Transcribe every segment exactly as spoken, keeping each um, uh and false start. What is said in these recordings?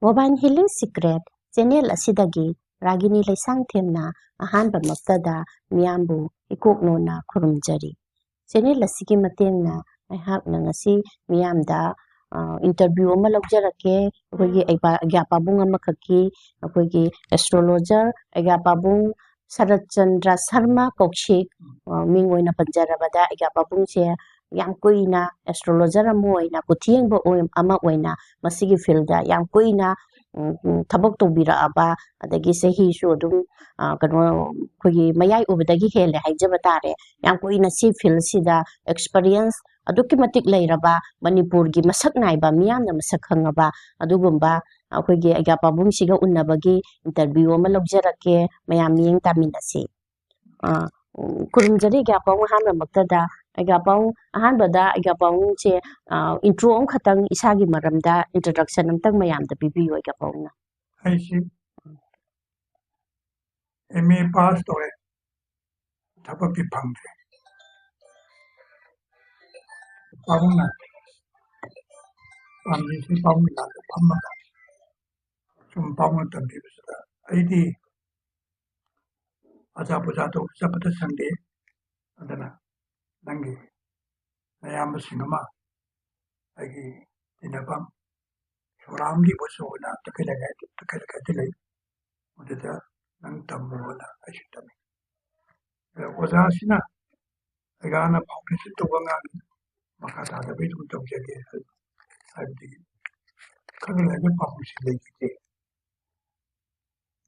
Mobile Healing Secret channel ꯑꯁꯤꯗꯒꯤ ꯔꯥꯒꯤꯅꯤ ꯂꯩꯁꯥꯡꯊꯦꯝꯅ ꯑꯍꯥꯟꯕꯃꯛꯇꯗ ꯃꯤꯌꯥꯝꯕꯨ ꯏꯀꯣꯛꯅꯣꯅ ꯈꯨꯔꯨꯝꯖꯔꯤ꯫ Channel ꯑꯁꯤꯒꯤ ꯃꯇꯦꯡꯅ ꯑꯩꯍꯥꯛꯅ ꯉꯁꯤ ꯃꯤꯌꯥꯝꯗ, ꯑ, interview ꯑꯃ ꯂꯧꯖꯔꯛꯀꯦ꯫ ꯑꯩꯈꯣꯏꯒꯤ ꯑꯩꯕ-, ꯑꯩꯒ꯭ꯌꯥ ꯄꯥꯕꯨꯡ ꯑꯃꯈꯛꯀꯤ, ꯑꯩꯈꯣꯏꯒꯤ astrologer ꯑꯩꯒ꯭ꯌꯥ ꯄꯥꯕꯨꯡ ꯁꯔꯠ ꯆꯟꯗ꯭ꯔ ꯁꯔꯃ ꯀꯧꯁꯤꯛ, ꯑ, ꯃꯤꯡ ꯑꯣꯏꯅ ꯄꯟꯖꯔꯕꯗ, ꯑꯩꯒ꯭ꯌꯥ ꯄꯥꯕꯨꯡꯁꯦ ꯌꯥꯝ ꯀꯨꯏꯅ astrologer ꯑꯃ ꯑꯣꯏꯅ, ꯀꯨꯊꯤ ꯌꯦꯡꯕ ꯑꯣꯏ-, ꯑꯃ ꯑꯣꯏꯅ ꯃꯁꯤꯒꯤ field ꯌꯥꯝ ꯀꯨꯏꯅ, ꯎꯝ, ꯎꯝ, ꯊꯕꯛ ꯇꯧꯕꯤꯔꯛꯑꯕ, ꯑꯗꯒꯤ ꯆꯍꯤꯁꯨ ꯑꯗꯨꯝ, ꯑ, ꯀꯩꯅꯣ, ꯑꯩꯈꯣꯏꯒꯤ ꯃꯌꯥꯏ ꯑꯣꯏꯕꯗꯒꯤ ꯍꯦꯜꯂꯦ ꯍꯥꯏꯖꯕ ꯇꯥꯔꯦ꯫ ꯌꯥꯝ ꯀꯨꯏꯅ ꯁꯤ field ꯁꯤꯗ experience ꯑꯗꯨꯛꯀꯤ ꯃꯇꯤꯛ ꯂꯩꯔꯕ, ꯃꯅꯤꯄꯨꯔꯒꯤ ꯃꯁꯛ ꯅꯥꯏꯕ, ꯃꯤꯌꯥꯝꯅ ꯃꯁꯛ ꯈꯪꯉꯕ ꯑꯗꯨꯒꯨꯝꯕ ꯑꯩꯈꯣꯏꯒꯤ ꯑꯩꯒ꯭ꯌꯥ ꯄꯥꯕꯨꯡꯁꯤꯒ ꯎꯅꯕꯒꯤ interview ꯑꯃ ꯂꯧꯖꯔꯛꯀꯦ꯫ ꯃꯌꯥꯝ ꯃꯤꯠꯌꯦꯡ ꯇꯥꯃꯤꯟꯅꯁꯤ꯫ ꯑ, ꯎꯝ, ꯈꯨꯔꯨꯝꯖꯔꯤ ꯑꯩꯒ꯭ꯌꯥ ꯄꯥꯕꯨꯡ꯫ ꯑꯍꯥꯟꯕꯃꯛꯇꯗ ꯑꯩꯒ꯭ꯌꯥ ꯄꯥꯕꯨꯡ, ꯑꯍꯥꯟꯕꯗ ꯑꯩꯒ꯭ꯌꯥ ꯄꯥꯕꯨꯡꯁꯦ, ꯑ, intro ꯑꯃꯈꯛꯇꯪ ꯏꯁꯥꯒꯤ ꯃꯔꯝꯗ introduction ꯑꯝꯇꯪ ꯃꯌꯥꯝꯗ ꯄꯤꯕꯤꯌꯨ ꯑꯩꯒ꯭ꯌꯥ ꯄꯥꯕꯨꯡꯅ꯫ ꯑꯩꯁꯤ M A pass ꯇꯧꯔꯦ, ꯊꯕꯛꯇꯤ ꯐꯪꯗ꯭ꯔꯦ꯫ ꯄꯥꯕꯨꯡꯅ, ꯄꯥꯝꯕꯤꯁꯤ ꯄꯥꯕꯨꯡ ꯅꯥꯛꯇ ꯐꯝꯃꯒ ꯁꯨꯝ ꯄꯥꯕꯨꯡꯅ ꯇꯝꯕꯤꯕꯁꯤꯗ ꯑꯩꯗꯤ ꯑꯆꯥ ꯄꯨꯖꯥ ꯇꯧꯕ ꯆꯠꯄꯗ ꯁꯪꯗꯦ, ꯑꯗꯨꯅ ꯅꯪꯒꯤ ꯅꯌꯥꯝꯕꯁꯤꯡ ꯑꯃ ꯑꯩꯒꯤ ꯇꯤꯟꯅꯐꯝ ꯁꯣꯔꯥꯝꯒꯤ ꯕꯣꯁꯣ ꯑꯣꯏꯅ ꯇꯈꯦꯜ ꯂꯩꯀꯥꯏ, ꯇꯈꯦꯜ ꯂꯩꯀꯥꯏꯗ ꯂꯩ꯫ ꯃꯗꯨꯗ ꯅꯪ ꯇꯝꯃꯨ ꯍꯥꯏꯅ ꯑꯩꯁꯨ ꯇꯝꯃꯤ꯫ ꯑꯗ ꯑꯣꯖꯥꯁꯤꯅ ꯑꯩꯒꯥꯅ foundation ꯇꯧꯕ ꯑꯉꯥꯡꯅꯤ, ꯃꯈꯥ ꯇꯥꯗꯕꯩ ꯑꯗꯨꯝ ꯇꯧꯖꯒꯦ ꯍꯥꯏꯕꯗꯤ ꯈꯔ ꯂꯩꯔꯒ ꯄꯥꯎꯁꯤ ꯂꯩꯈꯤꯗꯦ꯫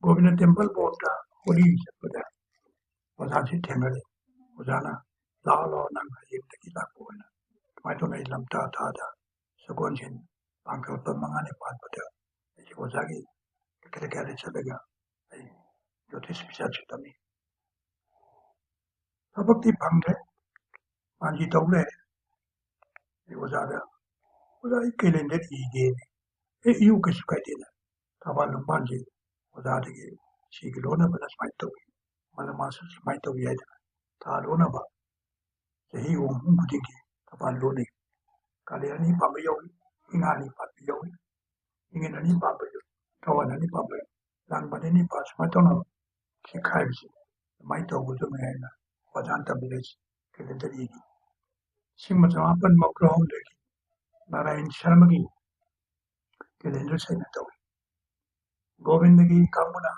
ꯒꯣꯕꯤꯟꯗ temple ꯕꯣꯔꯗ ꯍꯣꯂꯤ ꯆꯠꯄꯗ ꯑꯣꯖꯥꯁꯤ ꯊꯦꯡꯅꯔꯦ꯫ ꯑꯣꯖꯥꯅ, "ꯂꯥꯛꯑꯣ, ꯂꯥꯛꯑꯣ, ꯅꯪ ꯍꯌꯦꯡꯗꯒꯤ ꯂꯥꯛꯄ ꯑꯣꯏꯅ ꯁꯨꯃꯥꯏꯅ ꯇꯧꯅ ꯑꯩ ꯂꯝꯇꯥ ꯊꯥꯗ ꯁꯒꯣꯜꯁꯦꯟ ꯄꯥꯡꯈꯠꯄ ꯃꯉꯥꯅꯤ ꯄꯥꯟꯕꯗ ꯑꯩꯁꯦ ꯑꯣꯖꯥꯒꯤ ꯀꯦꯊꯦꯗ꯭ꯔꯦꯜꯗ ꯆꯠꯂꯒ ꯑꯩ ꯖꯣꯇꯤꯁ ꯕꯤꯁꯥꯠꯁꯨ ꯇꯝꯃꯤ꯫ ꯊꯕꯛꯇꯤ ꯐꯪꯗ꯭ꯔꯦ, ꯃꯥꯟꯖꯤ ꯇꯧ ꯂꯩꯔꯦ꯫" ꯑꯩ ꯑꯣꯖꯥꯗ, "ꯑꯣꯖꯥ, ꯑꯩ calendar ꯏꯒꯦꯅꯦ꯫" "ꯑꯦ, ꯏꯌꯨ, ꯀꯩꯁꯨ ꯀꯥꯏꯗꯦꯅ꯫" ꯊꯧꯕꯥꯜ ꯂꯨꯝꯐꯥꯟꯁꯤ ꯑꯣꯖꯥꯗꯒꯤ ꯁꯤꯒꯤ ꯂꯣꯟꯅꯕꯅ ꯁꯨꯃꯥꯏꯅ ꯇꯧꯏ, ꯃꯂꯃꯥꯁꯨ ꯁꯨꯃꯥꯏꯅ ꯇꯧꯏ ꯍꯥꯏꯗꯅ ꯊꯥ ꯂꯣꯟꯅꯕ ꯆꯍꯤ ꯑꯍꯨꯝ ꯈꯨꯗꯤꯡꯒꯤ ꯊꯧꯕꯥꯜ ꯂꯣꯟꯅꯩ꯫ ꯀꯥꯂꯦꯟ ꯑꯅꯤ ꯄꯥꯟꯕ ꯌꯥꯎꯏ, ꯏꯉꯥ ꯑꯅꯤ ꯄꯥꯟꯕ ꯌꯥꯎꯏ꯫ ꯅꯤꯡꯉꯦꯟ ꯑꯅꯤ ꯄꯥꯟꯕ, ꯊꯧꯋꯥꯟ ꯑꯅꯤ ꯄꯥꯟꯕ, ꯂꯥꯡꯕꯟ ꯑꯅꯤ ꯄꯥꯟꯕ, ꯁꯨꯃꯥꯏꯅ ꯇꯧꯅ ꯁꯤꯈꯥꯏꯕꯁꯤ ꯑꯗꯨꯃꯥꯏꯅ ꯇꯧꯒꯗꯕꯅꯤ ꯍꯥꯏꯅ ꯑꯣꯖꯥꯅ ꯇꯝꯕꯤꯔꯛꯏꯁꯤ꯫ ꯀꯦꯂꯦꯟꯗꯔ ꯏꯒꯤ ꯂꯤꯁꯤꯡ ꯑꯃ ꯆꯃꯥꯄꯟ ꯃꯧꯗ꯭ꯔꯥ ꯍꯨꯝꯗꯣꯏꯒꯤ ꯅꯥꯔꯥꯌꯟ ꯁꯔꯃꯒꯤ ꯀꯦꯂꯦꯟꯗꯔ ꯁꯩꯅ ꯇꯧꯏ꯫ ꯒꯣꯕꯤꯟꯗꯒꯤ ꯀꯥꯡꯕꯨꯅ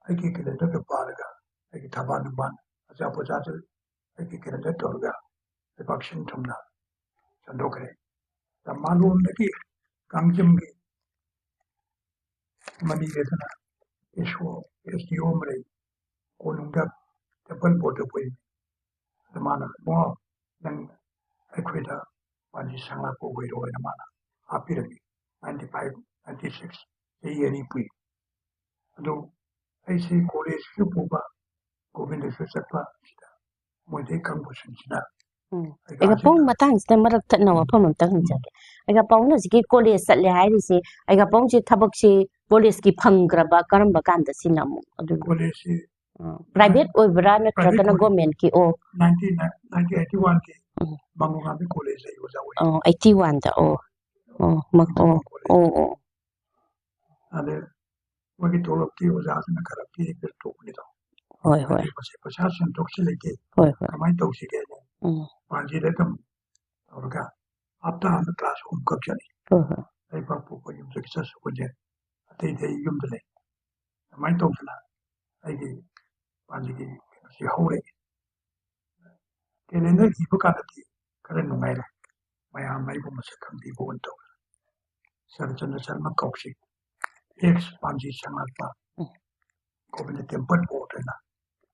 ꯑꯩꯒꯤ ꯀꯦꯂꯦꯟꯗꯔꯗꯨ ꯄꯥꯔꯒ ꯑꯩꯒꯤ ꯊꯕꯥꯜ ꯅꯨꯡꯕꯥꯜ ꯑꯆꯥꯄꯣꯠ ꯆꯥꯁꯨ ꯑꯩꯒꯤ ꯀꯦꯂꯦꯟꯗꯔ ꯇꯧꯔꯒ ꯂꯩꯕꯥꯛ ꯁꯤꯟ ꯊꯨꯡꯅ ꯁꯟꯗꯣꯛꯈ꯭ꯔꯦ꯫ ꯃꯥꯂꯣꯝꯗꯒꯤ ꯀꯥꯡꯖꯝꯒꯤ ꯃꯅꯤ ꯂꯦꯞꯇꯅ ꯑꯦꯁ ꯑꯣ, ꯑꯦꯁ ꯗꯤ ꯑꯣ ꯑꯃ ꯂꯩ꯫ ꯀꯣꯅꯨꯡꯗ ꯇꯦꯝꯄꯜ ꯕꯣꯔꯗꯇ ꯄꯨꯏ꯫ ꯑꯗ ꯃꯥꯅ, "ꯏꯕꯨꯡꯉꯣ, ꯅꯪ ꯑꯩꯈꯣꯏꯗ ꯄꯥꯟꯖꯤ ꯁꯪꯂꯥꯛꯄ ꯑꯣꯏꯔꯣ" ꯍꯥꯏꯅ ꯃꯥꯅ ꯍꯥꯞꯄꯤꯔꯝꯃꯤ꯫ ꯅꯥꯏꯟꯇꯤ ꯐꯥꯏꯚ, ꯅꯥꯏꯟꯇꯤ ꯁꯤꯛꯁ, ꯆꯍꯤ ꯑꯅꯤ ꯄꯨꯏ꯫ ꯑꯗꯨ ꯑꯩꯁꯦ ꯀꯣꯂꯦꯖꯁꯨ ꯄꯨꯕ, ꯒꯣꯕꯤꯟꯗꯁꯨ ꯆꯠꯄ, ꯁꯤꯗ ꯃꯣꯏꯗꯩ ꯈꯪꯕꯁꯤꯡꯁꯤꯅ ꯎꯝ꯫ ꯑꯩꯒ ꯑꯩꯒ ꯄꯥꯎ ꯍꯥꯏꯖꯤꯟꯅ ꯃꯇꯥꯡꯁꯤꯗ ꯃꯔꯛ ꯊꯠꯅ ꯎꯝ꯫ ꯋꯥꯐꯝ ꯑꯝꯇ ꯍꯪꯖꯒꯦ꯫ ꯑꯩꯒ ꯄꯥꯎꯅ ꯍꯧꯖꯤꯛꯀꯤ ꯀꯣꯂꯦꯖ ꯆꯠꯂꯦ ꯍꯥꯏꯔꯤꯁꯦ, ꯑꯩꯒ ꯄꯥꯎꯁꯦ ꯊꯕꯛꯁꯦ ꯀꯣꯂꯦꯖꯀꯤ ꯐꯪꯈ꯭ꯔꯕ ꯀꯔꯝꯕ ꯀꯥꯟꯗ ꯁꯤꯅ ꯑꯃꯨꯛ? ꯑꯗꯨ ꯀꯣꯂꯦꯖꯁꯤ ꯑ, private ꯑꯣꯏꯕ꯭ꯔꯥ ꯅꯠꯇ꯭ꯔꯒꯅ private ꯑꯣꯏ-, governmentꯀꯤ? ꯑꯣ꯫ ꯅꯥꯏꯟꯇꯤꯟ, ꯅꯥꯏꯟꯇꯤꯟ ꯑꯩꯠꯇꯤ ꯋꯥꯟꯒꯤ ꯎꯝ꯫ ꯃꯥꯡꯒꯣꯜ ꯉꯥꯝꯕꯤ ꯀꯣꯂꯦꯖꯇ ꯑꯩ ꯑꯣꯖꯥ ꯑꯣꯏ꯫ ꯑꯣ, ꯑꯩꯠꯇꯤ ꯋꯥꯟꯗ꯫ ꯑꯣ꯫ ꯑꯣ, ꯃ-, ꯑꯣ, ꯀꯣꯂꯦꯖ꯫ ꯑꯣ, ꯑꯣ꯫ ꯑꯗꯩ ꯃꯣꯏꯒꯤ ꯇꯣꯂꯣꯞꯇꯤ ꯑꯣꯖꯥꯁꯤꯅ ꯈꯔ ꯄꯤꯔꯒ ꯇꯣꯛꯄꯅꯤꯗꯣ꯫ ꯍꯣꯏ, ꯍꯣꯏ꯫ ꯑꯗꯩ ꯃꯁꯤ ꯄꯩꯁꯥ ꯁꯦꯟꯊꯣꯛꯁꯤ ꯂꯩꯇꯦ꯫ ꯍꯣꯏ, ꯍꯣꯏ꯫ ꯀꯃꯥꯏꯅ ꯇꯧꯁꯤꯒꯦ? ꯎꯝ꯫ ꯄꯥꯟꯖꯤꯗ ꯑꯗꯨꯝ ꯇꯧꯔꯒ ꯍꯞꯇꯥ ꯑꯃꯗ class ꯑꯍꯨꯝꯈꯛ ꯆꯠꯂꯤ꯫ ꯍꯣꯏ, ꯍꯣꯏ꯫ ꯂꯩꯕꯥꯛ ꯄꯣꯛꯄ ꯌꯨꯝꯗꯒꯤ ꯆꯠꯁꯨ ꯀꯨꯟꯁꯦ ꯑꯇꯩ ꯑꯇꯩ ꯌꯨꯝꯗ ꯂꯩ꯫ ꯑꯗꯨꯃꯥꯏꯅ ꯇꯧꯗꯅ ꯑꯩꯒꯤ ꯄꯥꯟꯖꯤꯒꯤ ꯀꯩꯅꯣꯁꯤ ꯍꯧꯔꯛꯏ꯫ ꯀꯦꯂꯦꯟꯗꯔ ꯏꯕ ꯀꯥꯟꯗꯗꯤ ꯈꯔ ꯅꯨꯡꯉꯥꯏꯔꯦ꯫ ꯃꯌꯥꯝ ꯑꯩꯕꯨ ꯃꯁꯛ ꯈꯪꯕꯤꯕ ꯑꯣꯏꯅ ꯇꯧꯔꯦ꯫ ꯁꯔꯠꯆꯟꯗ꯭ꯔ ꯁꯔꯃ ꯀꯧꯁꯤ, ex ꯄꯥꯟꯖꯤ ꯁꯪꯂꯥꯛꯄ, ꯎꯝ꯫ ꯒꯣꯕꯤꯟꯗ ꯇꯦꯝꯄꯜ ꯕꯣꯔꯗ ꯍꯥꯏꯅ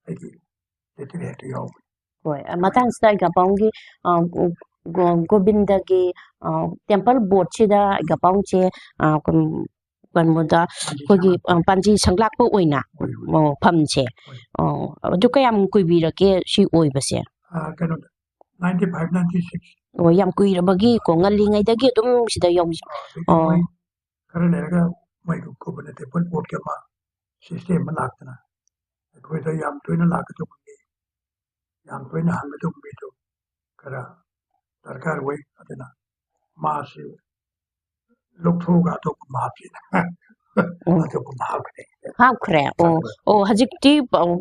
ꯑꯩꯒꯤ letter headꯇ ꯌꯥꯎꯕꯅꯤ꯫ ꯍꯣꯏ, ꯑ, ꯃꯇꯥꯡꯁꯤꯗ ꯑꯩꯒ ꯄꯥꯎꯒꯤ, ꯑ, ꯒꯣ-, ꯒꯣꯕꯤꯟꯗꯒꯤ, ꯑ, ꯇꯦꯝꯄꯜ ꯕꯣꯔꯗꯁꯤꯗ ꯑꯩꯒ ꯄꯥꯎꯁꯦ, ꯑ, ꯀꯩꯅꯣ, ꯀꯩꯅꯣꯗ ꯄꯥꯟꯖꯤ ꯑꯩꯈꯣꯏꯒꯤ, ꯁꯪꯂꯥꯛꯄ꯫ ꯑ, ꯄꯥꯟꯖꯤ ꯁꯪꯂꯥꯛꯄ ꯑꯣꯏꯅ, ꯍꯣꯏ, ꯍꯣꯏ꯫ ꯑꯣ, ꯐꯝꯁꯦ꯫ ꯍꯣꯏ꯫ ꯑꯣ, ꯑꯗꯨ ꯀꯌꯥꯝ ꯀꯨꯏꯕꯤꯔꯒꯦ ꯁꯤ ꯑꯣꯏꯕꯁꯦ? ꯑ, ꯀꯩꯅꯣꯗ, ꯅꯥꯏꯟꯇꯤ ꯐꯥꯏꯚ, ꯅꯥꯏꯟꯇꯤ ꯁꯤꯛꯁ꯫ ꯑꯣ, ꯌꯥꯝ ꯀꯨꯏꯔꯕꯒꯤꯀꯣ, ꯉꯜꯂꯤꯉꯩꯗꯒꯤ ꯑꯗꯨꯝ ꯁꯤꯗ ꯌꯥꯎꯕꯤ-, ꯑ, ꯑꯗꯒꯤ ꯑꯣ꯫ ꯃꯣꯏ ꯈꯔ ꯂꯩꯔꯒ ꯃꯣꯏ ꯒꯣꯕꯤꯟꯗ ꯇꯦꯝꯄꯜ ꯕꯣꯔꯗꯀꯤ ꯑꯃ system ꯑꯃ ꯂꯥꯛꯇꯅ ꯑꯩꯈꯣꯏꯗ ꯌꯥꯝ ꯇꯣꯏꯅ ꯂꯥꯛꯀꯗꯧꯕ ꯃꯤ, ꯌꯥꯝ ꯇꯣꯏꯅ ꯍꯪꯒꯗꯧꯕ ꯃꯤꯗꯨ ꯈꯔ ꯗꯔꯀꯥꯔ ꯑꯣꯏ꯫ ꯑꯗꯨꯅ ꯃꯥꯁꯤ ꯂꯧꯊꯣꯛꯑꯒ ꯑꯇꯣꯞꯄ ꯑꯃ ꯍꯥꯞꯁꯤꯅ꯫ ꯎꯝ꯫ ꯑꯇꯣꯞꯄ ꯑꯃ ꯍꯥꯞꯈ꯭ꯔꯦ꯫ ꯍꯥꯞꯈ꯭ꯔꯦ꯫ ꯑꯣ, ꯍꯥꯞꯈ꯭ꯔꯦ꯫ ꯑꯣ, ꯍꯧꯖꯤꯛꯇꯤ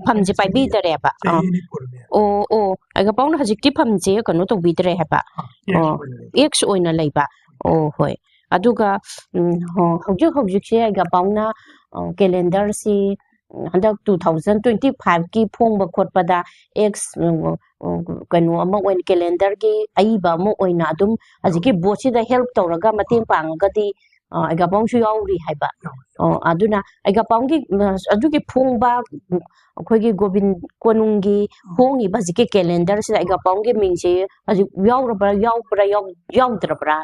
ꯐꯝꯁꯦ ꯆꯍꯤ, ꯄꯥꯏꯕꯤꯗꯔꯦꯕ꯫ ꯑꯥ꯫ ꯆꯍꯤ ꯑꯅꯤ ꯄꯨꯔꯝꯃꯦ꯫ ꯑꯣ, ꯑꯣ, ꯑꯩꯒ ꯄꯥꯎꯅ ꯍꯧꯖꯤꯛꯇꯤ ꯐꯝꯁꯦ ꯀꯩꯅꯣ ꯇꯧꯕꯤꯗ꯭ꯔꯦ ꯍꯥꯏꯕ꯫ ꯑꯥ, ꯑꯦꯛꯁ ꯑꯣ, ꯑꯣꯏꯅ ꯂꯩꯕ꯫ ꯑꯦꯛꯁ ꯑꯣꯏꯅ ꯂꯩꯕ꯫ ꯑꯣ, ꯍꯣꯏ꯫ ꯑꯗꯨꯒ, ꯎꯝ, ꯍꯣ-, ꯍꯧꯖꯤꯛ ꯍꯧꯖꯤꯛꯁꯦ ꯑꯩꯒ ꯄꯥꯎꯅ, ꯑ, ꯀꯦꯂꯦꯟꯗꯔꯁꯤ, ꯎꯝ, ꯍꯟꯗꯛ two thousand twenty five ꯀꯤ ꯐꯣꯡꯕ ꯈꯣꯠꯄꯗ ꯑꯦꯛꯁ, ꯎꯝ, ꯎꯝ, ꯀꯩꯅꯣ ꯑꯃ ꯑꯣꯏꯅ, ꯀꯦꯂꯦꯟꯗꯔꯒꯤ ꯑꯏꯕ ꯑꯃ ꯑꯣꯏꯅ ꯑꯗꯨꯝ ꯍꯧꯖꯤꯛꯀꯤ ꯕꯣꯔꯗꯁꯤꯗ ꯍꯦꯜꯞ ꯇꯧꯔꯒ ꯃꯇꯦꯡ ꯄꯥꯡꯉꯒꯗꯤ, ꯑ, ꯑꯩꯒ ꯄꯥꯎꯁꯨ ꯌꯥꯎꯔꯤ ꯍꯥꯏꯕ꯫ ꯌꯥꯎꯔꯤ, ꯑꯣ, ꯌꯥꯎꯔꯤ꯫ ꯑꯗꯨꯅ ꯑꯩꯒ ꯄꯥꯎꯒꯤ, ꯎꯝ, ꯑꯗꯨꯒꯤ ꯐꯣꯡꯕ, ꯎꯝ, ꯑꯩꯈꯣꯏꯒꯤ ꯒꯣꯕꯤꯟ ꯀꯣꯅꯨꯡꯒꯤ ꯐꯣꯡꯉꯤꯕ ꯍꯧꯖꯤꯛꯀꯤ ꯀꯦꯂꯦꯟꯗꯔꯁꯤꯗ ꯑꯩꯒ ꯄꯥꯎꯒꯤ ꯃꯤꯡꯁꯦ ꯍꯧꯖꯤꯛ ꯌꯥꯎꯔꯕ꯭ꯔꯥ, ꯌꯥꯎꯕ꯭ꯔꯥ, ꯌꯥꯎ-, ꯌꯥꯎꯗ꯭ꯔꯕ꯭ꯔꯥ?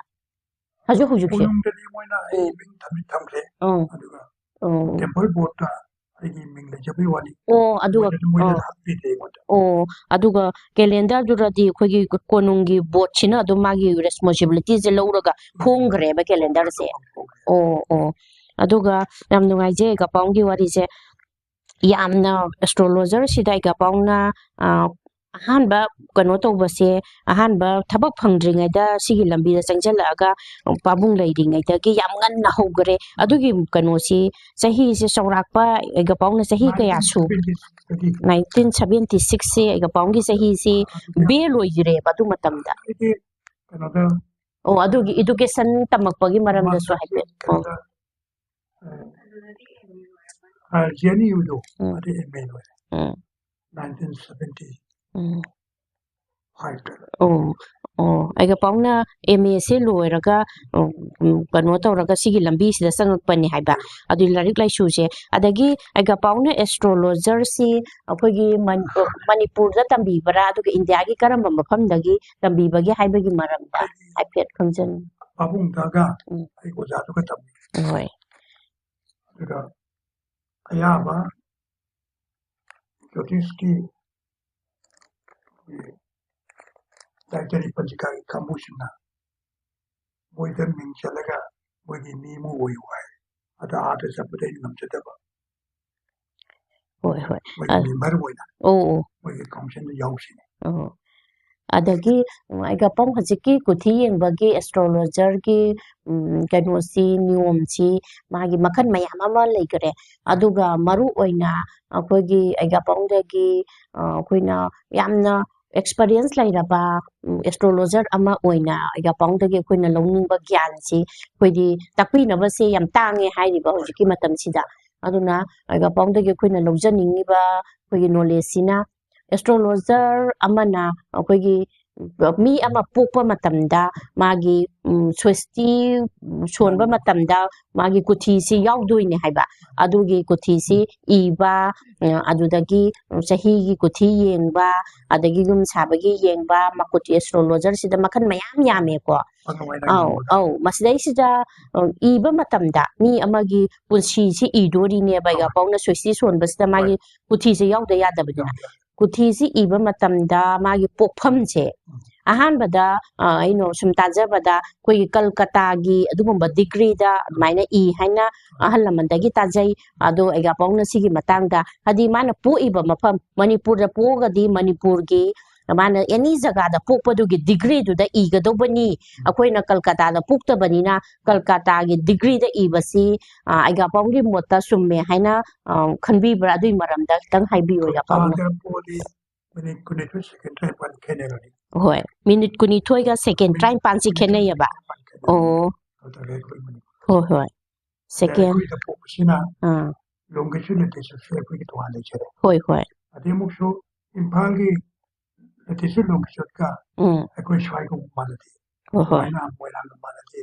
ꯍꯧꯖꯤꯛ ꯍꯧꯖꯤꯛꯁꯦ꯫ ꯀꯣꯅꯨꯡꯗꯗꯤ ꯃꯣꯏꯅ ꯑꯩ ꯃꯤꯡ ꯊꯝꯗꯤ ꯊꯝꯈ꯭ꯔꯦ꯫ ꯎꯝ꯫ ꯑꯗꯨꯒ ꯎꯝ꯫ ꯇꯦꯝꯄꯜ ꯕꯣꯔꯗꯇ ꯑꯩꯒꯤ ꯃꯤꯡ ꯂꯩꯖꯕꯩ ꯋꯥꯅꯤ꯫ ꯑꯣ, ꯑꯗꯨꯒ, ꯃꯣꯏꯅ ꯑꯗꯨꯝ, ꯃꯣꯏꯅ ꯑꯣ꯫ ꯍꯥꯞꯄꯤꯗꯦ ꯑꯩꯉꯣꯟꯗ꯫ ꯑꯣ, ꯑꯗꯨꯒ ꯀꯦꯂꯦꯟꯗꯔꯗꯨꯗꯗꯤ ꯑꯩꯈꯣꯏꯒꯤ ꯀꯣꯅꯨꯡꯒꯤ ꯕꯣꯔꯗꯁꯤꯅ ꯑꯗꯨꯝ ꯃꯥꯒꯤ ꯔꯦꯁꯄꯣꯟꯁꯤꯕꯤꯂꯤꯇꯤꯁꯦ ꯂꯧꯔꯒ ꯐꯣꯡꯈ꯭ꯔꯦꯕ ꯀꯦꯂꯦꯟꯗꯔꯁꯦ꯫ ꯑꯣ, ꯑꯣ꯫ ꯑꯗꯨꯒ ꯌꯥꯝ ꯅꯨꯡꯉꯥꯏꯖꯩ ꯑꯩꯒ ꯄꯥꯎꯒꯤ ꯋꯥꯔꯤꯁꯦ꯫ ꯌꯥꯝꯅ ꯑꯦꯁꯇ꯭ꯔꯣꯂꯣꯖꯔꯁꯤꯗ ꯑꯩꯒ ꯄꯥꯎꯅ, ꯑ, ꯑꯍꯥꯟꯕ ꯀꯩꯅꯣ ꯇꯧꯕꯁꯦ, ꯑꯍꯥꯟꯕ ꯊꯕꯛ ꯐꯪꯗ꯭ꯔꯤꯉꯩꯗ ꯁꯤꯒꯤ ꯂꯝꯕꯤꯗ ꯆꯪꯁꯤꯜꯂꯛꯑꯒ ꯄꯥꯕꯨꯡ ꯂꯩꯔꯤꯉꯩꯗꯒꯤ ꯌꯥꯝ ꯉꯟꯅ ꯍꯧꯈ꯭ꯔꯦ꯫ ꯑꯗꯨꯒꯤ ꯀꯩꯅꯣꯁꯤ, ꯆꯍꯤꯁꯦ ꯆꯥꯎꯔꯥꯛꯄ ꯑꯩꯒ ꯄꯥꯎꯅ ꯆꯍꯤ ꯀꯌꯥ ꯁꯨ? nineteen seventy six ꯀꯤ꯫ Nineteen seventy six ꯁꯦ ꯑꯩꯒ ꯄꯥꯎꯒꯤ ꯆꯍꯤꯁꯤ ꯕꯦꯜ ꯑꯣꯏꯈ꯭ꯔꯦꯕ ꯑꯗꯨ ꯃꯇꯝꯗ꯫ ꯑꯩꯗꯤ ꯀꯩꯅꯣꯗ ꯑꯣ, ꯑꯗꯨꯒꯤ education ꯇꯝꯃꯛꯄꯒꯤ ꯃꯔꯝꯗꯁꯨ masterꯁꯦ ꯍꯥꯏꯐꯦꯠ꯫ ꯑꯣ꯫ ꯀꯩꯅꯣꯗ, ꯑ, ꯖꯤ ꯑꯦꯟ ꯌꯨꯗꯣ, ꯎꯝ꯫ ꯑꯗꯩ ꯑꯦꯝ ꯑꯦ ꯂꯣꯏꯔꯦ꯫ ꯎꯝ꯫ nineteen seventy five ꯇ꯫ ꯎꯝ꯫ ꯑꯣ, ꯑꯣ, ꯑꯩꯒ ꯄꯥꯎꯅ ꯑꯦꯝ ꯑꯦꯁꯦ ꯂꯣꯏꯔꯒ, ꯎꯝ, ꯎꯝ, ꯀꯩꯅꯣ ꯇꯧꯔꯒ ꯁꯤꯒꯤ ꯂꯝꯕꯤꯁꯤꯗ ꯆꯪꯉꯛꯄꯅꯤ ꯍꯥꯏꯕ꯫ ꯑꯗꯨꯏ ꯂꯥꯏꯔꯤꯛ ꯂꯥꯏꯁꯨꯁꯦ꯫ ꯑꯗꯒꯤ ꯑꯩꯒ ꯄꯥꯎꯅ ꯑꯦꯁꯇ꯭ꯔꯣꯂꯣꯖꯔꯁꯤ ꯑꯩꯈꯣꯏꯒꯤ ꯃꯅꯤ-, ꯃꯅꯤꯄꯨꯔꯗ ꯇꯝꯕꯤꯕ꯭ꯔꯥ, ꯑꯗꯨꯒ ꯏꯟꯗꯤꯌꯥꯒꯤ ꯀꯔꯝꯕ ꯃꯐꯝꯗꯒꯤ ꯇꯝꯕꯤꯕꯒꯦ ꯍꯥꯏꯕꯒꯤ ꯃꯔꯝꯗ ꯍꯥꯏꯐꯦꯠ ꯈꯪꯖꯅꯤꯡꯉꯤ꯫ ꯄꯥꯕꯨꯡꯗꯒ ꯎꯝ꯫ ꯑꯩ ꯑꯣꯖꯥꯗꯨꯒ ꯇꯝꯃꯤ꯫ ꯍꯣꯏ꯫ ꯑꯗꯨꯒ ꯑꯌꯥꯝꯕ ꯖꯣꯇꯤꯁꯀꯤ ꯑꯩꯈꯣꯏꯒꯤ ꯗꯥꯏꯇꯔꯤ ꯄꯟꯖꯤꯀꯥꯒꯤ ꯀꯥꯡꯕꯨꯁꯤꯡꯅ ꯃꯣꯏꯗ ꯃꯤꯡ ꯆꯜꯂꯒ ꯃꯣꯏꯒꯤ ꯃꯤ ꯑꯃ ꯑꯣꯏꯌꯨ ꯍꯥꯏ꯫ ꯑꯗ ꯑꯥꯗ ꯆꯠꯄꯗ ꯑꯩꯅ ꯉꯝꯖꯗꯕ꯫ ꯍꯣꯏ, ꯍꯣꯏ꯫ ꯃꯣꯏꯒꯤ ꯑ, ꯃꯦꯝꯕꯔ ꯑꯣꯏꯅ ꯑꯣ, ꯑꯣ꯫ ꯃꯣꯏꯒꯤ ꯀꯥꯎꯟꯁꯤꯜꯗ ꯌꯥꯎꯁꯤꯅꯦ꯫ ꯑꯣ꯫ ꯑꯗꯒꯤ ꯎꯝ, ꯑꯩꯒ ꯑꯄꯪ ꯍꯧꯖꯤꯛꯀꯤ ꯀꯨꯊꯤ ꯌꯦꯡꯕꯒꯤ ꯑꯦꯁꯇ꯭ꯔꯣꯂꯣꯖꯔꯒꯤ ꯎꯝ, ꯀꯩꯅꯣꯁꯤ, ꯅꯤꯌꯣꯝꯁꯤ ꯃꯥꯒꯤ ꯃꯈꯜ ꯃꯌꯥꯝ ꯑꯃ ꯂꯩꯈꯔꯦ꯫ ꯑꯗꯨꯒ ꯃꯔꯨ ꯑꯣꯏꯅ ꯑꯩꯈꯣꯏꯒꯤ ꯑꯩꯒ ꯑꯄꯪꯗꯒꯤ ꯑ, ꯑꯩꯈꯣꯏꯅ ꯌꯥꯝꯅ ꯑꯦꯛꯁꯄꯔꯤꯌꯦꯟꯁ ꯂꯩꯔꯕ ꯎꯝ, ꯑꯦꯁꯇ꯭ꯔꯣꯂꯣꯖꯔ ꯑꯃ ꯑꯣꯏꯅ ꯑꯩꯒ ꯑꯄꯪꯗꯒꯤ ꯑꯩꯈꯣꯏꯅ ꯂꯧꯅꯤꯡꯕ ꯒ꯭ꯌꯥꯟꯁꯤ ꯑꯩꯈꯣꯏꯗꯤ ꯇꯥꯛꯄꯤꯅꯕꯁꯦ ꯌꯥꯝ ꯇꯥꯡꯉꯦ ꯍꯥꯏꯔꯤꯕ ꯍꯧꯖꯤꯛꯀꯤ ꯃꯇꯝꯁꯤꯗ꯫ ꯑꯗꯨꯅ ꯑꯩꯒ ꯑꯄꯪꯗꯒꯤ ꯑꯩꯈꯣꯏꯅ ꯂꯧꯖꯅꯤꯡꯉꯤꯕ ꯑꯩꯈꯣꯏꯒꯤ ꯅꯣꯂꯦꯖꯁꯤꯅ ꯑꯦꯁꯇ꯭ꯔꯣꯂꯣꯖꯔ ꯑꯃꯅ ꯑꯩꯈꯣꯏꯒꯤ ꯃꯤ ꯑꯃ ꯄꯣꯛꯄ ꯃꯇꯝꯗ ꯃꯥꯒꯤ ꯎꯝ, ꯁ꯭ꯋꯁꯇꯤ ꯁꯣꯟꯕ ꯃꯇꯝꯗ ꯃꯥꯒꯤ ꯀꯨꯊꯤꯁꯤ ꯌꯥꯎꯗꯣꯏꯅꯦ ꯍꯥꯏꯕ꯫ ꯑꯗꯨꯒꯤ ꯀꯨꯊꯤꯁꯤ ꯏꯕ, ꯎꯝ, ꯑꯗꯨꯗꯒꯤ ꯆꯍꯤꯒꯤ ꯀꯨꯊꯤ ꯌꯦꯡꯕ, ꯑꯗꯒꯤ ꯌꯨꯝ ꯁꯥꯕꯒꯤ ꯌꯦꯡꯕ, ꯃꯀꯨꯊꯤ ꯑꯦꯁꯇ꯭ꯔꯣꯂꯣꯖꯔꯁꯤꯗ ꯃꯈꯜ ꯃꯌꯥꯝ ꯌꯥꯝꯃꯦꯀꯣ꯫ ꯑꯧ, ꯑꯧ, ꯃꯁꯤꯗꯩꯁꯤꯗ ꯑ, ꯏꯕ ꯃꯇꯝꯗ ꯃꯤ ꯑꯃꯒꯤ ꯄꯨꯟꯁꯤꯁꯤ ꯏꯗꯣꯔꯤꯅꯦꯕ, ꯑꯩꯒ ꯑꯄꯪꯅ ꯁ꯭ꯋꯁꯇꯤ ꯁꯣꯟꯕꯁꯤꯗ ꯃꯥꯒꯤ ꯀꯨꯊꯤꯁꯦ ꯌꯥꯎꯗ ꯌꯥꯗꯕꯅꯤꯅ꯫ ꯀꯨꯊꯤꯁꯤ ꯏꯕ ꯃꯇꯝꯗ ꯃꯥꯒꯤ ꯄꯣꯛꯐꯝꯁꯦ ꯑꯍꯥꯟꯕꯗ ꯑ, ꯑꯩꯅ ꯁꯨꯝ ꯇꯥꯖꯕꯗ ꯑꯩꯈꯣꯏꯒꯤ ꯀꯜꯀꯇꯥꯒꯤ ꯑꯗꯨꯒꯨꯝꯕ ꯗꯤꯒ꯭ꯔꯤꯗ ꯑꯗꯨꯃꯥꯏꯅ ꯏ ꯍꯥꯏꯅ ꯑꯍꯜ ꯂꯃꯟꯗꯒꯤ ꯇꯥꯖꯩ꯫ ꯑꯗꯣ ꯑꯩꯒ ꯑꯄꯪꯅ ꯁꯤꯒꯤ ꯃꯇꯥꯡꯗ, ꯍꯥꯏꯗꯤ ꯃꯥꯅ ꯄꯣꯛꯏꯕ ꯃꯐꯝ ꯃꯅꯤꯄꯨꯔꯗ ꯄꯣꯛꯑꯒꯗꯤ ꯃꯅꯤꯄꯨꯔꯒꯤ ꯃꯥꯅ ꯑꯦꯅꯤ ꯖꯒꯥꯗ ꯄꯣꯛꯄꯗꯨꯒꯤ ꯗꯤꯒ꯭ꯔꯤꯗꯨꯗ ꯏꯒꯗꯧꯕꯅꯤ꯫ ꯑꯩꯈꯣꯏꯅ ꯀꯜꯀꯇꯥꯗ ꯄꯣꯛꯇꯕꯅꯤꯅ ꯀꯜꯀꯇꯥꯒꯤ ꯗꯤꯒ꯭ꯔꯤꯗ ꯏꯕꯁꯤ ꯑ, ꯑꯩꯒ ꯑꯄꯪꯒꯤ ꯃꯣꯠꯇ ꯆꯨꯝꯃꯦ ꯍꯥꯏꯅ ꯑ, ꯈꯟꯕꯤꯕ꯭ꯔꯥ? ꯑꯗꯨꯒꯤ ꯃꯔꯝꯗ ꯈꯤꯇꯪ ꯍꯥꯏꯕꯤꯌꯨ, ꯑꯩꯒ ꯑꯄꯪꯅ꯫ ꯀꯜꯀꯇꯥꯗ ꯄꯣꯛꯑꯗꯤ ꯃꯤꯅꯤꯠ ꯀꯨꯟꯅꯤꯊꯣꯏ ꯁꯦꯀꯦꯟ ꯇꯔꯥꯅꯤꯄꯥꯟ ꯈꯦꯠꯅꯔꯅꯤ꯫ ꯍꯣꯏ, ꯃꯤꯅꯤꯠ ꯀꯨꯟꯅꯤꯊꯣꯏꯒ ꯁꯦꯀꯦꯟ ꯃꯤꯅꯤꯠ ꯇꯔꯥꯅꯤꯄꯥꯟꯁꯤ ꯀꯨꯟꯅꯤꯊꯣꯏ ꯈꯦꯠꯅꯩꯌꯦꯕ꯫ ꯇꯔꯥꯅꯤꯄꯥꯟ ꯈꯦꯠꯅꯔꯅꯤ꯫ ꯑꯣ꯫ ꯑꯗꯨꯗꯒꯤ ꯑꯩꯈꯣꯏ ꯃꯅꯤꯄꯨꯔ꯫ ꯍꯣꯏ, ꯍꯣꯏ꯫ ꯑꯗ ꯁꯦꯀꯦꯟ꯫ ꯑꯩꯈꯣꯏꯗ ꯄꯣꯛꯄꯁꯤꯅ ꯑꯥ꯫ ꯂꯣꯡꯒꯤꯆꯨꯠ ꯂꯦꯇꯤꯆꯨꯠꯁꯦ ꯑꯩꯈꯣꯏꯒꯤ ꯇꯣꯉꯥꯟ ꯂꯩꯖꯔꯦ꯫ ꯍꯣꯏ, ꯍꯣꯏ꯫ ꯑꯗꯩ ꯑꯃꯨꯛꯁꯨ ꯏꯝꯐꯥꯜꯒꯤ ꯂꯦꯇꯤꯆꯨꯠ ꯂꯣꯡꯒꯤꯆꯨꯠꯀ ꯎꯝ꯫ ꯑꯩꯈꯣꯏ ꯁ꯭ꯋꯥꯏꯒ ꯃꯥꯟꯅꯗꯦ꯫ ꯍꯣꯏ, ꯍꯣꯏ꯫ ꯁꯨꯃꯥꯏꯅ ꯃꯣꯏꯔꯥꯡꯒ ꯃꯥꯟꯅꯗꯦ꯫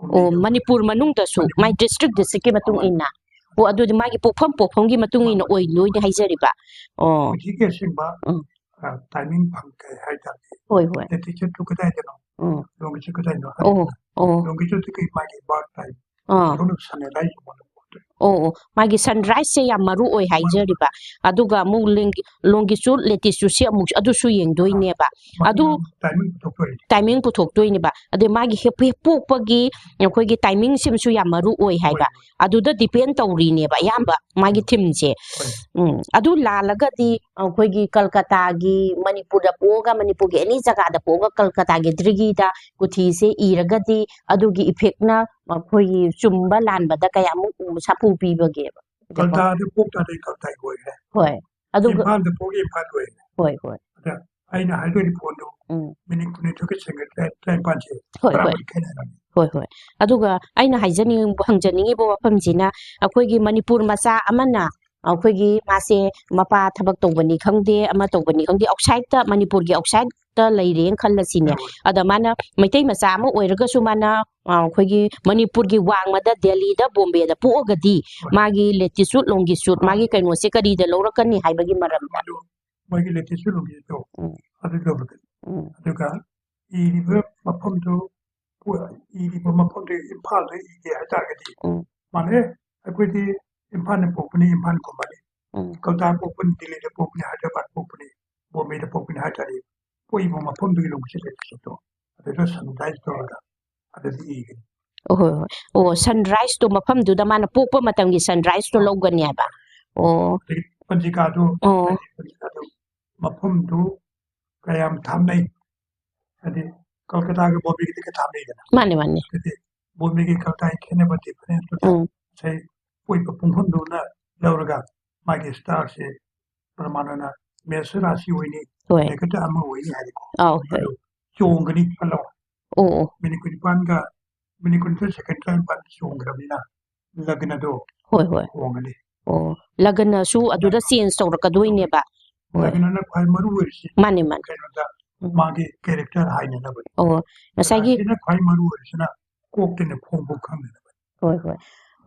ꯑꯣ, ꯀꯨꯝꯕꯤꯗꯣ ꯃꯅꯤꯄꯨꯔ ꯃꯅꯨꯡꯗꯁꯨ ꯃꯅꯤꯄꯨꯔ ꯃꯥꯏ ꯗꯤꯁꯇ꯭ꯔꯤꯛ ꯗꯤꯁꯇ꯭ꯔꯤꯛꯀꯤ ꯃꯇꯨꯡ ꯃꯥꯅꯤ꯫ ꯏꯟꯅ꯫ ꯑꯣ, ꯑꯗꯨꯗꯤ ꯃꯥꯒꯤ ꯄꯣꯛꯐꯝ ꯄꯣꯛꯐꯝꯒꯤ ꯃꯇꯨꯡ ꯏꯟꯅ ꯃꯥꯅꯤ꯫ ꯑꯣꯏꯗꯣꯏꯅꯦ ꯍꯥꯏꯖꯔꯤꯕ꯫ ꯑꯣ꯫ ꯍꯧꯖꯤꯛꯀꯤ ꯑꯁꯦꯡꯕ, ꯎꯝ꯫ ꯑ, ꯇꯥꯏꯃꯤꯡ ꯐꯪꯗꯦ ꯍꯥꯏꯇꯥꯔꯗꯤ ꯍꯣꯏ, ꯍꯣꯏ꯫ ꯂꯦꯇꯤꯆꯨꯠꯇꯨ ꯀꯗꯥꯏꯗꯅꯣ? ꯎꯝ꯫ ꯂꯣꯡꯒꯤꯆꯨꯠ ꯀꯗꯥꯏꯗꯅꯣ ꯑꯣ, ꯍꯥꯏꯕꯗ ꯑꯣ꯫ ꯂꯣꯡꯒꯤꯆꯨꯠꯇꯨꯒꯤ ꯃꯥꯒꯤ ꯕꯥꯔꯠ ꯇꯥꯏꯝ꯫ ꯑꯥ꯫ ꯁꯣꯝꯅ ꯁꯟꯔꯥꯏꯁ ꯑꯣꯏꯅ ꯎꯗꯣꯏꯅꯤ꯫ ꯑꯣ, ꯑꯣ, ꯃꯥꯒꯤ ꯁꯟꯔꯥꯏꯁꯁꯦ ꯌꯥꯝ ꯃꯔꯨ ꯑꯣꯏ ꯍꯥꯏꯖꯔꯤꯕ꯫ ꯑꯗꯨꯒ ꯑꯃꯨꯛ ꯂꯦꯡ-, ꯂꯣꯡꯒꯤꯆꯨꯠ, ꯂꯦꯇꯤꯆꯨꯠꯁꯦ ꯑꯃꯨꯛ ꯑꯗꯨꯁꯨ ꯌꯦꯡꯗꯣꯏꯅꯦꯕ꯫ ꯑꯗꯨ ꯃꯇꯝ ꯇꯥꯏꯃꯤꯡ ꯄꯨꯊꯣꯛꯇꯣꯏꯅꯦ꯫ ꯇꯥꯏꯃꯤꯡ ꯄꯨꯊꯣꯛꯇꯣꯏꯅꯦꯕ꯫ ꯑꯗꯩ ꯃꯥꯒꯤ ꯍꯦꯛ, ꯍꯦꯛ ꯄꯣꯛꯄꯒꯤ ꯑꯩꯈꯣꯏꯒꯤ ꯇꯥꯏꯃꯤꯡꯁꯤꯃꯁꯨ ꯌꯥꯝ ꯃꯔꯨ ꯑꯣꯏ ꯍꯥꯏꯕ꯫ ꯍꯣꯏ꯫ ꯑꯗꯨꯗ ꯗꯤꯄꯦꯟ ꯇꯧꯔꯤꯅꯦꯕ ꯑꯌꯥꯝꯕ ꯃꯥꯒꯤ ꯎꯝ꯫ ꯊꯤꯝꯁꯦ꯫ ꯍꯣꯏ꯫ ꯎꯝ, ꯑꯗꯨ ꯂꯥꯜꯂꯒꯗꯤ ꯑꯩꯈꯣꯏꯒꯤ ꯀꯜꯀꯇꯥꯒꯤ, ꯃꯅꯤꯄꯨꯔꯗ ꯄꯣꯛꯑꯒ, ꯃꯅꯤꯄꯨꯔꯒꯤ ꯑꯦꯅꯤ ꯖꯒꯥꯗ ꯄꯣꯛꯑꯒ ꯀꯜꯀꯇꯥꯒꯤ ꯗ꯭ꯔꯤꯒꯤꯗ ꯀꯨꯊꯤꯁꯦ ꯏꯔꯒꯗꯤ ꯑꯗꯨꯒꯤ ꯏꯐꯦꯛꯅ ꯑꯩꯈꯣꯏꯒꯤ ꯆꯨꯝꯕ ꯂꯥꯟꯕꯗ ꯀꯌꯥꯃꯨꯛ ꯁꯥꯐꯨ ꯄꯤꯕꯒꯦꯕ? ꯀꯜꯀꯇꯥꯗ ꯄꯣꯛ ꯇꯥꯔꯗꯤ ꯀꯜꯀꯇꯥꯒꯤ ꯑꯣꯏꯈ꯭ꯔꯦ꯫ ꯍꯣꯏ꯫ ꯑꯗꯨꯒ ꯏꯝꯐꯥꯜꯗ ꯄꯣꯛ ꯏꯝꯐꯥꯜꯒꯤ ꯑꯣꯏꯈ꯭ꯔꯦ꯫ ꯍꯣꯏ, ꯍꯣꯏ꯫ ꯑꯗ ꯑꯩꯅ ꯍꯥꯏꯗꯣꯔꯤꯕ ꯄꯣꯠꯇꯣ ꯎꯝ꯫ ꯃꯤꯅꯤꯠ ꯀꯨꯟꯅꯤꯊꯣꯏꯒ ꯁꯦꯀꯦꯟ ꯇꯔꯥ-, ꯇꯔꯥꯅꯤꯄꯥꯟꯁꯦ ꯍꯣꯏ, ꯍꯣꯏ꯫ ꯇꯔꯥꯃꯔꯤ ꯈꯦꯠꯅꯔꯝꯃꯤ꯫ ꯍꯣꯏ, ꯍꯣꯏ꯫ ꯑꯗꯨꯒ ꯑꯩꯅ ꯍꯥꯏꯖꯅꯤꯡ-, ꯍꯪꯖꯅꯤꯡꯉꯤꯕ ꯋꯥꯐꯝꯁꯤꯅ, ꯑꯩꯈꯣꯏꯒꯤ ꯃꯅꯤꯄꯨꯔ ꯃꯆꯥ ꯑꯃꯅ ꯑꯩꯈꯣꯏꯒꯤ ꯃꯥꯁꯦ ꯃꯄꯥ ꯊꯕꯛ ꯇꯧꯕꯅꯤ ꯈꯪꯗꯦ, ꯑꯃ ꯇꯧꯕꯅꯤ ꯈꯪꯗꯦ, ꯑꯥꯎꯠꯁꯥꯏꯠꯇ, ꯃꯅꯤꯄꯨꯔꯒꯤ ꯑꯥꯎꯠꯁꯥꯏꯠꯇ ꯂꯩꯔꯦꯅ ꯈꯜꯂꯁꯤꯅꯦ꯫ ꯍꯣꯏ꯫ ꯑꯗ ꯃꯥꯅ ꯃꯩꯇꯩ ꯃꯆꯥ ꯑꯃ ꯑꯣꯏꯔꯒꯁꯨ ꯃꯥꯅ, ꯑ, ꯑꯩꯈꯣꯏꯒꯤ ꯃꯅꯤꯄꯨꯔꯒꯤ ꯋꯥꯡꯃꯗ, ꯗꯦꯜꯂꯤꯗ, ꯕꯣꯝꯕꯦꯗ ꯄꯣꯛꯑꯒꯗꯤ ꯍꯣꯏ꯫ ꯃꯥꯒꯤ ꯂꯦꯇꯤꯆꯨꯠ, ꯂꯣꯡꯒꯤꯆꯨꯠ, ꯍꯣꯏ꯫ ꯃꯥꯒꯤ ꯀꯩꯅꯣꯁꯦ ꯀꯔꯤꯗ ꯂꯧꯔꯛꯀꯅꯤ ꯍꯥꯏꯕꯒꯤ ꯃꯔꯝꯗ꯫ ꯑꯗꯨ ꯃꯣꯏꯒꯤ ꯂꯦꯇꯤꯆꯨꯠ, ꯂꯣꯡꯒꯤꯆꯨꯠꯇꯣ ꯎꯝ꯫ ꯑꯗꯨ ꯂꯧꯔꯛꯀꯅꯤ꯫ ꯎꯝ꯫ ꯑꯗꯨꯒ ꯏꯔꯤꯕ ꯃꯐꯝꯗꯨ, ꯏꯔꯤꯕ ꯃꯐꯝꯗꯨ ꯏꯝꯐꯥꯜꯗ ꯏꯒꯦ ꯍꯥꯏꯇꯥꯔꯒꯗꯤ, ꯎꯝ꯫ ꯃꯥꯅꯦ, ꯑꯩꯈꯣꯏꯗꯤ ꯏꯝꯐꯥꯜꯗ ꯄꯣꯛꯄꯅꯤ, ꯏꯝꯐꯥꯜ ꯈꯨꯝꯕꯅꯤ, ꯎꯝ꯫ ꯀꯜꯀꯇꯥ ꯄꯣꯛꯄꯅꯤ, ꯗꯤꯜꯂꯤꯗ ꯄꯣꯛꯄꯅꯤ, ꯍꯥꯏꯗ꯭ꯔꯕꯥꯗ ꯄꯣꯛꯄꯅꯤ, ꯕꯣꯝꯕꯦꯗ ꯄꯣꯛꯄꯅꯤ ꯍꯥꯏꯇꯥꯔꯗꯤ, ꯄꯣꯛꯏꯕ ꯃꯐꯝꯗꯨꯒꯤ ꯂꯣꯡꯒꯤꯆꯨꯠ, ꯂꯦꯇꯤꯆꯨꯠꯇꯣ ꯑꯗꯨꯗ ꯁꯟꯔꯥꯏꯁ ꯇꯧꯔꯒ ꯑꯗꯨꯗꯤ ꯏꯒꯅꯤ꯫ ꯑꯣ, ꯍꯣꯏ, ꯍꯣꯏ꯫ ꯑꯣ, ꯁꯟꯔꯥꯏꯁꯇꯣ ꯃꯐꯝꯗꯨꯗ ꯃꯥꯅ ꯄꯣꯛꯄ ꯃꯇꯝꯒꯤ ꯁꯟꯔꯥꯏꯁꯇꯣ ꯑꯥ꯫ ꯂꯧꯒꯅꯤ ꯍꯥꯏꯕ? ꯑꯣ꯫ ꯑꯗꯒꯤ ꯄꯟꯖꯤꯀꯥꯗꯨ, ꯑꯣ꯫ ꯍꯥꯏꯗꯤ ꯄꯟꯖꯤꯀꯥꯗꯨ ꯃꯐꯝꯗꯨ ꯀꯌꯥꯝ ꯊꯥꯞꯅꯩ? ꯍꯥꯏꯗꯤ ꯀꯜꯀꯇꯥꯒ ꯕꯣꯝꯕꯦꯒꯗꯤ ꯈꯔ ꯊꯥꯞꯅꯩꯗꯅ꯫ ꯃꯥꯅꯦ, ꯃꯥꯅꯦ꯫ ꯑꯗꯨꯗꯤ ꯕꯣꯝꯕꯦꯒꯤ ꯀꯜꯀꯇꯥꯒꯤ ꯈꯦꯠꯅꯕ difference ꯇꯨꯗ ꯎꯝ꯫ ꯉꯁꯥꯏ ꯄꯣꯛꯏꯕ ꯄꯨꯡꯐꯝꯗꯨꯅ ꯂꯧꯔꯒ ꯃꯥꯒꯤ star ꯁꯦ ꯄ꯭ꯔꯃꯥꯟ ꯑꯣꯏꯅ ꯃꯦꯁ ꯔꯥꯁꯤ ꯑꯣꯏꯅꯤ, ꯍꯣꯏ꯫ ꯅꯦꯒꯦꯇꯤꯚ ꯑꯃ ꯑꯣꯏꯅꯤ ꯍꯥꯏꯔꯦꯀꯣ꯫ ꯑꯧ, ꯍꯣꯏ꯫ ꯑꯗꯨ ꯆꯣꯡꯒꯅꯤ ꯈꯜꯂꯣ꯫ ꯑꯣ, ꯑꯣ꯫ ꯃꯤꯅꯤꯠ ꯀꯨꯟꯅꯤꯄꯥꯟꯒ, ꯃꯤꯅꯤꯠ ꯀꯨꯟꯅꯤꯊꯣꯏ ꯁꯦꯀꯦꯟ ꯇꯔꯥꯅꯤꯄꯥꯟ ꯆꯣꯡꯈ꯭ꯔꯕꯅꯤꯅ ꯂꯒꯅꯗꯣ ꯍꯣꯏ, ꯍꯣꯏ꯫ ꯍꯣꯡꯒꯅꯤ꯫ ꯑꯣ, ꯂꯒꯅꯁꯨ ꯑꯗꯨꯗ change ꯇꯧꯔꯛꯀꯗꯣꯏꯅꯦꯕ꯫ ꯍꯣꯏ꯫ ꯂꯒꯅꯅ ꯈ꯭ꯋꯥꯏ ꯃꯔꯨ ꯑꯣꯏꯔꯤꯁꯤ ꯃꯥꯅꯦ, ꯃꯥꯅꯦ꯫ ꯀꯩꯅꯣꯗ ꯎꯝ꯫ ꯃꯥꯒꯤ character ꯍꯥꯏꯅꯅꯕꯅꯤ꯫ ꯑꯣ, ꯉꯁꯥꯏꯒꯤ ꯔꯥꯁꯤꯅ ꯈ꯭ꯋꯥꯏ ꯃꯔꯨ ꯑꯣꯏꯔꯤꯁꯤꯅ ꯀꯣꯛꯇꯅ ꯈꯣꯡꯐꯥꯎ ꯈꯪꯅꯅꯕꯅꯤ꯫ ꯍꯣꯏ, ꯍꯣꯏ꯫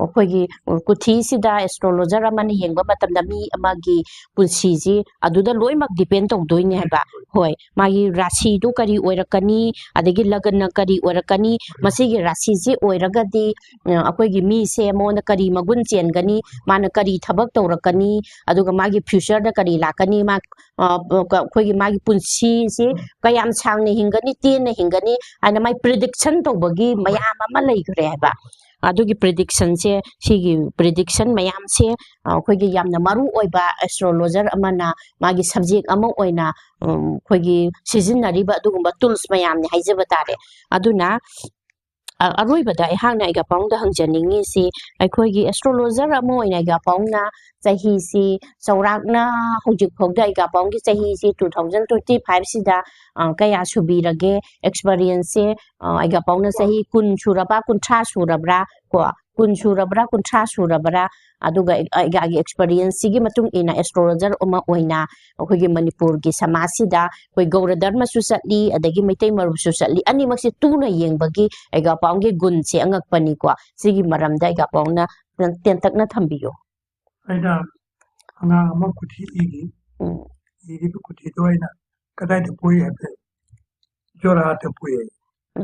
ꯑꯩꯈꯣꯏꯒꯤ ꯀꯨꯊꯤꯁꯤꯗ ꯑꯦꯁꯇ꯭ꯔꯣꯂꯣꯖꯔ ꯑꯃꯅ ꯌꯦꯡꯕ ꯃꯇꯝꯗ ꯃꯤ ꯑꯃꯒꯤ ꯄꯨꯟꯁꯤꯁꯤ ꯑꯗꯨꯗ ꯂꯣꯏꯅꯃꯛ ꯗꯤꯄꯦꯟ ꯇꯧꯗꯣꯏꯅꯦ ꯍꯥꯏꯕ꯫ ꯍꯣꯏ, ꯃꯥꯒꯤ ꯔꯥꯁꯤꯗꯨ ꯀꯔꯤ ꯑꯣꯏꯔꯛꯀꯅꯤ, ꯑꯗꯒꯤ ꯂꯒꯟꯅ ꯀꯔꯤ ꯑꯣꯏꯔꯛꯀꯅꯤ, ꯃꯁꯤꯒꯤ ꯔꯥꯁꯤꯁꯤ ꯑꯣꯏꯔꯒꯗꯤ ꯑ, ꯑꯩꯈꯣꯏꯒꯤ ꯃꯤꯁꯦ ꯃꯉꯣꯟꯗ ꯀꯔꯤ ꯃꯒꯨꯟ ꯆꯦꯟꯒꯅꯤ, ꯃꯥꯅ ꯀꯔꯤ ꯊꯕꯛ ꯇꯧꯔꯛꯀꯅꯤ, ꯑꯗꯨꯒ ꯃꯥꯒꯤ ꯐ꯭ꯌꯨꯆꯔꯗ ꯀꯔꯤ ꯂꯥꯛꯀꯅꯤ, ꯃꯥ ꯑ, ꯑꯩꯈꯣꯏꯒꯤ ꯃꯥꯒꯤ ꯄꯨꯟꯁꯤꯁꯤ ꯀꯌꯥꯝ ꯁꯥꯡꯅ ꯍꯤꯡꯒꯅꯤ, ꯇꯦꯟꯅ ꯍꯤꯡꯒꯅꯤ ꯍꯥꯏꯅ ꯃꯥꯏ ꯄ꯭ꯔꯤꯗꯤꯛꯁꯟ ꯇꯧꯕꯒꯤ ꯃꯌꯥꯝ ꯑꯃ ꯂꯩꯈ꯭ꯔꯦ ꯍꯥꯏꯕ꯫ ꯑꯗꯨꯒꯤ ꯄ꯭ꯔꯤꯗꯤꯛꯁꯟꯁꯦ, ꯁꯤꯒꯤ ꯄ꯭ꯔꯤꯗꯤꯛꯁꯟ ꯃꯌꯥꯝꯁꯦ, ꯑ, ꯑꯩꯈꯣꯏꯒꯤ ꯌꯥꯝꯅ ꯃꯔꯨ ꯑꯣꯏꯕ ꯑꯦꯁꯇ꯭ꯔꯣꯂꯣꯖꯔ ꯑꯃꯅ ꯃꯥꯒꯤ ꯁꯕꯖꯦꯛ ꯑꯃ ꯑꯣꯏꯅ, ꯎꯝ, ꯑꯩꯈꯣꯏꯒꯤ ꯁꯤꯖꯤꯟꯅꯔꯤꯕ ꯑꯗꯨꯒꯨꯝꯕ ꯇꯨꯜꯁ ꯃꯌꯥꯝꯅꯤ ꯍꯥꯏꯖꯕ ꯇꯥꯔꯦ꯫ ꯑꯗꯨꯅ ꯑ-, ꯑꯔꯣꯏꯕꯗ ꯑꯩꯍꯥꯛꯅ ꯑꯩꯒ ꯄꯥꯎꯗ ꯍꯪꯖꯅꯤꯡꯉꯤꯁꯤ, ꯑꯩꯈꯣꯏꯒꯤ ꯑꯦꯁꯇ꯭ꯔꯣꯂꯣꯖꯔ ꯑꯃ ꯑꯣꯏꯅ ꯑꯩꯒ ꯄꯥꯎꯅ ꯆꯍꯤꯁꯤ ꯆꯥꯎꯔꯥꯛꯅ ꯍꯧꯖꯤꯛ ꯐꯥꯎꯗ ꯑꯩꯒ ꯄꯥꯎꯒꯤ ꯆꯍꯤꯁꯤ two thousand twenty five ꯁꯤꯗ, ꯑ, ꯀꯌꯥ ꯁꯨꯕꯤꯔꯒꯦ? ꯑꯦꯛꯁꯄꯔꯤꯌꯦꯟꯁꯁꯦ, ꯑ, ꯑꯩꯒ ꯄꯥꯎꯅ ꯆꯍꯤ ꯀꯨꯟ ꯁꯨꯔꯕ, ꯀꯨꯟꯊ꯭ꯔꯥ ꯁꯨꯔꯕ꯭ꯔꯥ? ꯀꯣ, ꯀꯨꯟ ꯁꯨꯔꯕ꯭ꯔꯥ, ꯀꯨꯟꯊ꯭ꯔꯥ ꯁꯨꯔꯕ꯭ꯔꯥ? ꯑꯗꯨꯒ ꯑꯩ-, ꯑꯩꯒꯤ ꯑꯦꯛꯁꯄꯔꯤꯌꯦꯟꯁꯁꯤꯒꯤ ꯃꯇꯨꯡ ꯏꯟꯅ ꯑꯦꯁꯇ꯭ꯔꯣꯂꯣꯖꯔ ꯑꯃ ꯑꯣꯏꯅ ꯑꯩꯈꯣꯏꯒꯤ ꯃꯅꯤꯄꯨꯔꯒꯤ ꯁꯃꯥꯖꯁꯤꯗ ꯑꯩꯈꯣꯏ ꯒꯧꯔ ꯙꯔꯃꯁꯨ ꯆꯠꯂꯤ, ꯑꯗꯒꯤ ꯃꯩꯇꯩ ꯃꯔꯨꯞꯁꯨ ꯆꯠꯂꯤ, ꯑꯅꯤꯃꯛꯁꯦ ꯇꯨꯅ ꯌꯦꯡꯕꯒꯤ ꯑꯩꯒ ꯄꯥꯎꯒꯤ ꯒꯨꯟꯁꯦ ꯑꯉꯛꯄꯅꯤꯀꯣ꯫ ꯁꯤꯒꯤ ꯃꯔꯝꯗ ꯑꯩꯒ ꯄꯥꯎꯅ ꯇꯦꯟ-, ꯇꯦꯟꯇꯛꯅ ꯊꯝꯕꯤꯌꯨ꯫ ꯑꯩꯅ ꯑꯉꯥꯡ ꯑꯃ ꯀꯨꯊꯤ ꯏꯔꯤ꯫ ꯎꯝ꯫ ꯏꯔꯤꯕ ꯀꯨꯊꯤꯗꯣ ꯑꯩꯅ ꯀꯗꯥꯏꯗ ꯄꯣꯛꯏ ꯍꯥꯏꯕꯗ ꯖꯣꯔꯍꯥꯠꯇ ꯄꯣꯛꯏ꯫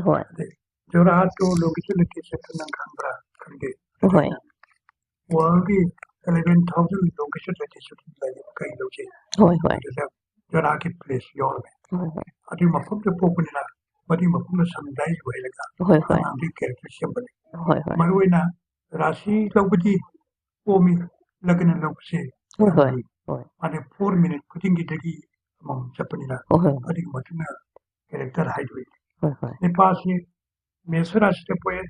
ꯍꯣꯏ꯫ ꯑꯗꯩ ꯖꯣꯔꯍꯥꯠꯇꯣ ꯂꯣꯀꯦꯁꯟ ꯂꯣꯀꯦꯁꯟꯗꯣ ꯅꯪ ꯈꯪꯕ꯭ꯔꯥ? ꯈꯪꯗꯦ꯫ ꯍꯣꯏ꯫ ꯋꯥꯔꯜꯒꯤ eleven thousand ꯂꯣꯀꯦꯁꯟ ꯂꯣꯀꯦꯁꯟ ꯂꯩꯌꯦꯕ, ꯀꯩ ꯂꯧꯁꯦ꯫ ꯍꯣꯏ, ꯍꯣꯏ꯫ ꯑꯗꯨꯗ ꯖꯣꯔꯍꯥꯠꯀꯤ ꯄ꯭ꯂꯦꯁ ꯌꯥꯎꯔꯝꯃꯦ꯫ ꯍꯣꯏ, ꯍꯣꯏ꯫ ꯑꯗꯨꯒꯤ ꯃꯐꯝꯗ ꯄꯣꯛꯄꯅꯤꯅ ꯃꯗꯨꯒꯤ ꯃꯐꯝꯗ ꯁꯃꯨꯗꯥꯏ ꯑꯣꯏꯍꯜꯂꯒ ꯍꯣꯏ, ꯍꯣꯏ꯫ ꯑꯉꯥꯡꯗꯨꯒꯤ ꯀꯦꯔꯦꯛꯇꯔ ꯁꯦꯝꯕꯅꯤ꯫ ꯍꯣꯏ, ꯍꯣꯏ꯫ ꯃꯔꯨꯑꯣꯏꯅ ꯔꯥꯁꯤ ꯂꯧꯕꯗꯤ ꯄꯣꯝꯃꯤ, ꯂꯒꯅ ꯂꯧꯕꯁꯦ ꯍꯣꯏ, ꯍꯣꯏ, ꯌꯥꯝ ꯂꯨꯏ꯫ ꯍꯣꯏ꯫ ꯃꯥꯅ four minute ꯈꯨꯗꯤꯡꯒꯤꯗꯒꯤ ꯑꯃꯃꯝ ꯆꯠꯄꯅꯤꯅ ꯍꯣꯏ, ꯍꯣꯏ꯫ ꯑꯗꯨꯒꯤ ꯃꯇꯨꯡꯗ ꯀꯦꯔꯦꯛꯇꯔ ꯍꯥꯏꯗꯣꯛꯏ꯫ ꯍꯣꯏ, ꯍꯣꯏ꯫ ꯅꯤꯄꯥꯁꯤ ꯃꯦꯁ ꯔꯥꯁꯤꯗ ꯄꯣꯛꯑꯦ,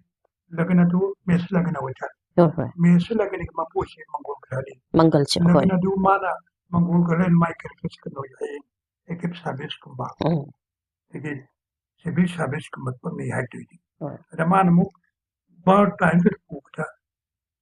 ꯂꯒꯅꯗꯨ ꯃꯦꯁ ꯂꯒꯅ ꯑꯣꯏꯇꯥꯔꯦ꯫ ꯍꯣꯏ, ꯍꯣꯏ꯫ ꯃꯦꯁ ꯂꯒꯅꯒꯤ ꯃꯄꯨꯁꯦ ꯃꯪꯒꯣꯜ ꯒ꯭ꯔꯍꯅꯤ꯫ ꯃꯪꯒꯜꯁꯦ, ꯍꯣꯏ꯫ ꯂꯒꯅꯗꯨ ꯃꯥꯅ ꯃꯪꯒꯣꯜ ꯒ꯭ꯔꯍ ꯃꯥꯏ ꯀꯦꯔꯦꯛꯇꯔꯁꯦ ꯀꯩꯅꯣ ꯍꯌꯦꯡ ꯑꯦꯛꯇꯤꯚ ꯁꯥꯔꯚꯤꯁꯀꯨꯝꯕ, ꯎꯝ꯫ ꯑꯗꯒꯤ ꯁꯤꯚꯤꯜ ꯁꯥꯔꯚꯤꯁꯀꯨꯝꯕ ꯄꯛꯅꯩ ꯍꯥꯏꯗꯣꯏꯅꯤ꯫ ꯍꯣꯏ꯫ ꯑꯗ ꯃꯥꯅ ꯑꯃꯨꯛ ꯕꯥꯔ ꯇꯥꯏꯝꯗ ꯄꯨꯕꯗ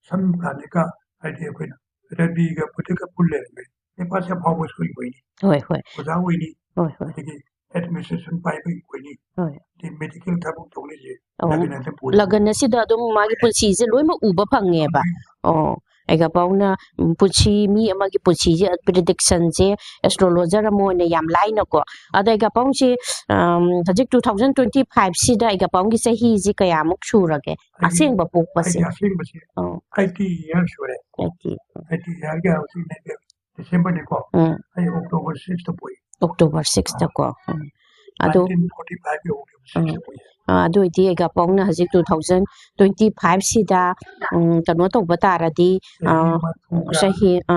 ꯁꯝ ꯀꯥꯅꯤꯒ ꯍꯥꯏꯗꯤ ꯑꯩꯈꯣꯏꯅ ꯔꯕꯤꯒ ꯕꯨꯙꯒ ꯄꯨꯜ ꯂꯩꯔꯝꯃꯦ꯫ ꯅꯤꯄꯥꯁꯦ ꯑꯐꯥꯎꯕ ꯁ꯭ꯀꯨꯜ ꯑꯣꯏꯅꯤ꯫ ꯍꯣꯏ, ꯍꯣꯏ꯫ ꯑꯣꯖꯥ ꯑꯣꯏꯅꯤ꯫ ꯍꯣꯏ, ꯍꯣꯏ꯫ ꯑꯗꯒꯤ ꯑꯦꯗꯃꯤꯅꯤꯁꯇ꯭ꯔꯦꯁꯟ ꯄꯥꯏꯕꯒꯤ ꯑꯣꯏꯅꯤ꯫ ꯍꯣꯏ꯫ ꯑꯗꯩ ꯃꯦꯗꯤꯀꯦꯜ ꯊꯕꯛ ꯇꯧꯅꯤꯁꯦ ꯑꯣ꯫ ꯂꯒꯟ ꯑꯗꯨꯝ ꯄꯨꯔꯤ꯫ ꯂꯒꯟ ꯑꯁꯤꯗ ꯑꯗꯨꯝ ꯃꯥꯒꯤ ꯄꯨꯟꯁꯤꯁꯦ ꯂꯣꯏꯅꯃꯛ ꯎꯕ ꯐꯪꯉꯦꯕ꯫ ꯑꯣ, ꯑꯩꯒꯄꯥꯎꯅ, ꯎꯝ, ꯄꯨꯟꯁꯤ, ꯃꯤ ꯑꯃꯒꯤ ꯄꯨꯟꯁꯤꯁꯦ ꯄ꯭ꯔꯤꯗꯤꯛꯁꯟꯁꯦ ꯑꯦꯁꯇ꯭ꯔꯣꯂꯣꯖꯔ ꯑꯃ ꯑꯣꯏꯅ ꯌꯥꯝ ꯂꯥꯏꯅꯀꯣ꯫ ꯑꯗ ꯑꯩꯒꯄꯥꯎꯁꯦ, ꯑꯝ, ꯍꯧꯖꯤꯛ two thousand twenty five ꯁꯤꯗ ꯑꯩꯒꯄꯥꯎꯒꯤ ꯆꯍꯤꯁꯤ ꯀꯌꯥꯃꯨꯛ ꯁꯨꯔꯒꯦ? ꯑꯩꯒꯤ, ꯑꯁꯦꯡꯕ ꯄꯣꯛꯄꯁꯦ꯫ ꯑꯩꯒꯤ ꯑꯁꯦꯡꯕꯁꯦ ꯑꯣ, eighty years ꯁꯨꯔꯦ꯫ eighty꯫ Eighty yearꯒꯤ ꯍꯧꯖꯤꯛ ꯗꯤꯁꯦꯝꯕꯔꯅꯤꯀꯣ꯫ ꯎꯝ, ꯑꯩ October sixꯇ ꯄꯣꯛꯏ꯫ October sixꯇꯀꯣ꯫ ꯎꯝ꯫ ꯑꯗꯣ, Nineteen forty fiveꯀꯤ October sixꯇ ꯄꯣꯛꯏ꯫ ꯑ, ꯑꯗꯨ ꯑꯣꯏꯗꯤ ꯑꯩꯒꯄꯥꯎꯅ ꯍꯧꯖꯤꯛ two thousand twenty five ꯁꯤꯗ, ꯎꯝ, ꯀꯩꯅꯣ ꯇꯧꯕ ꯇꯥꯔꯗꯤ, ꯑ, ꯆꯍꯤ ꯃꯔꯤꯐꯨꯒ ꯆꯍꯤ, ꯑ,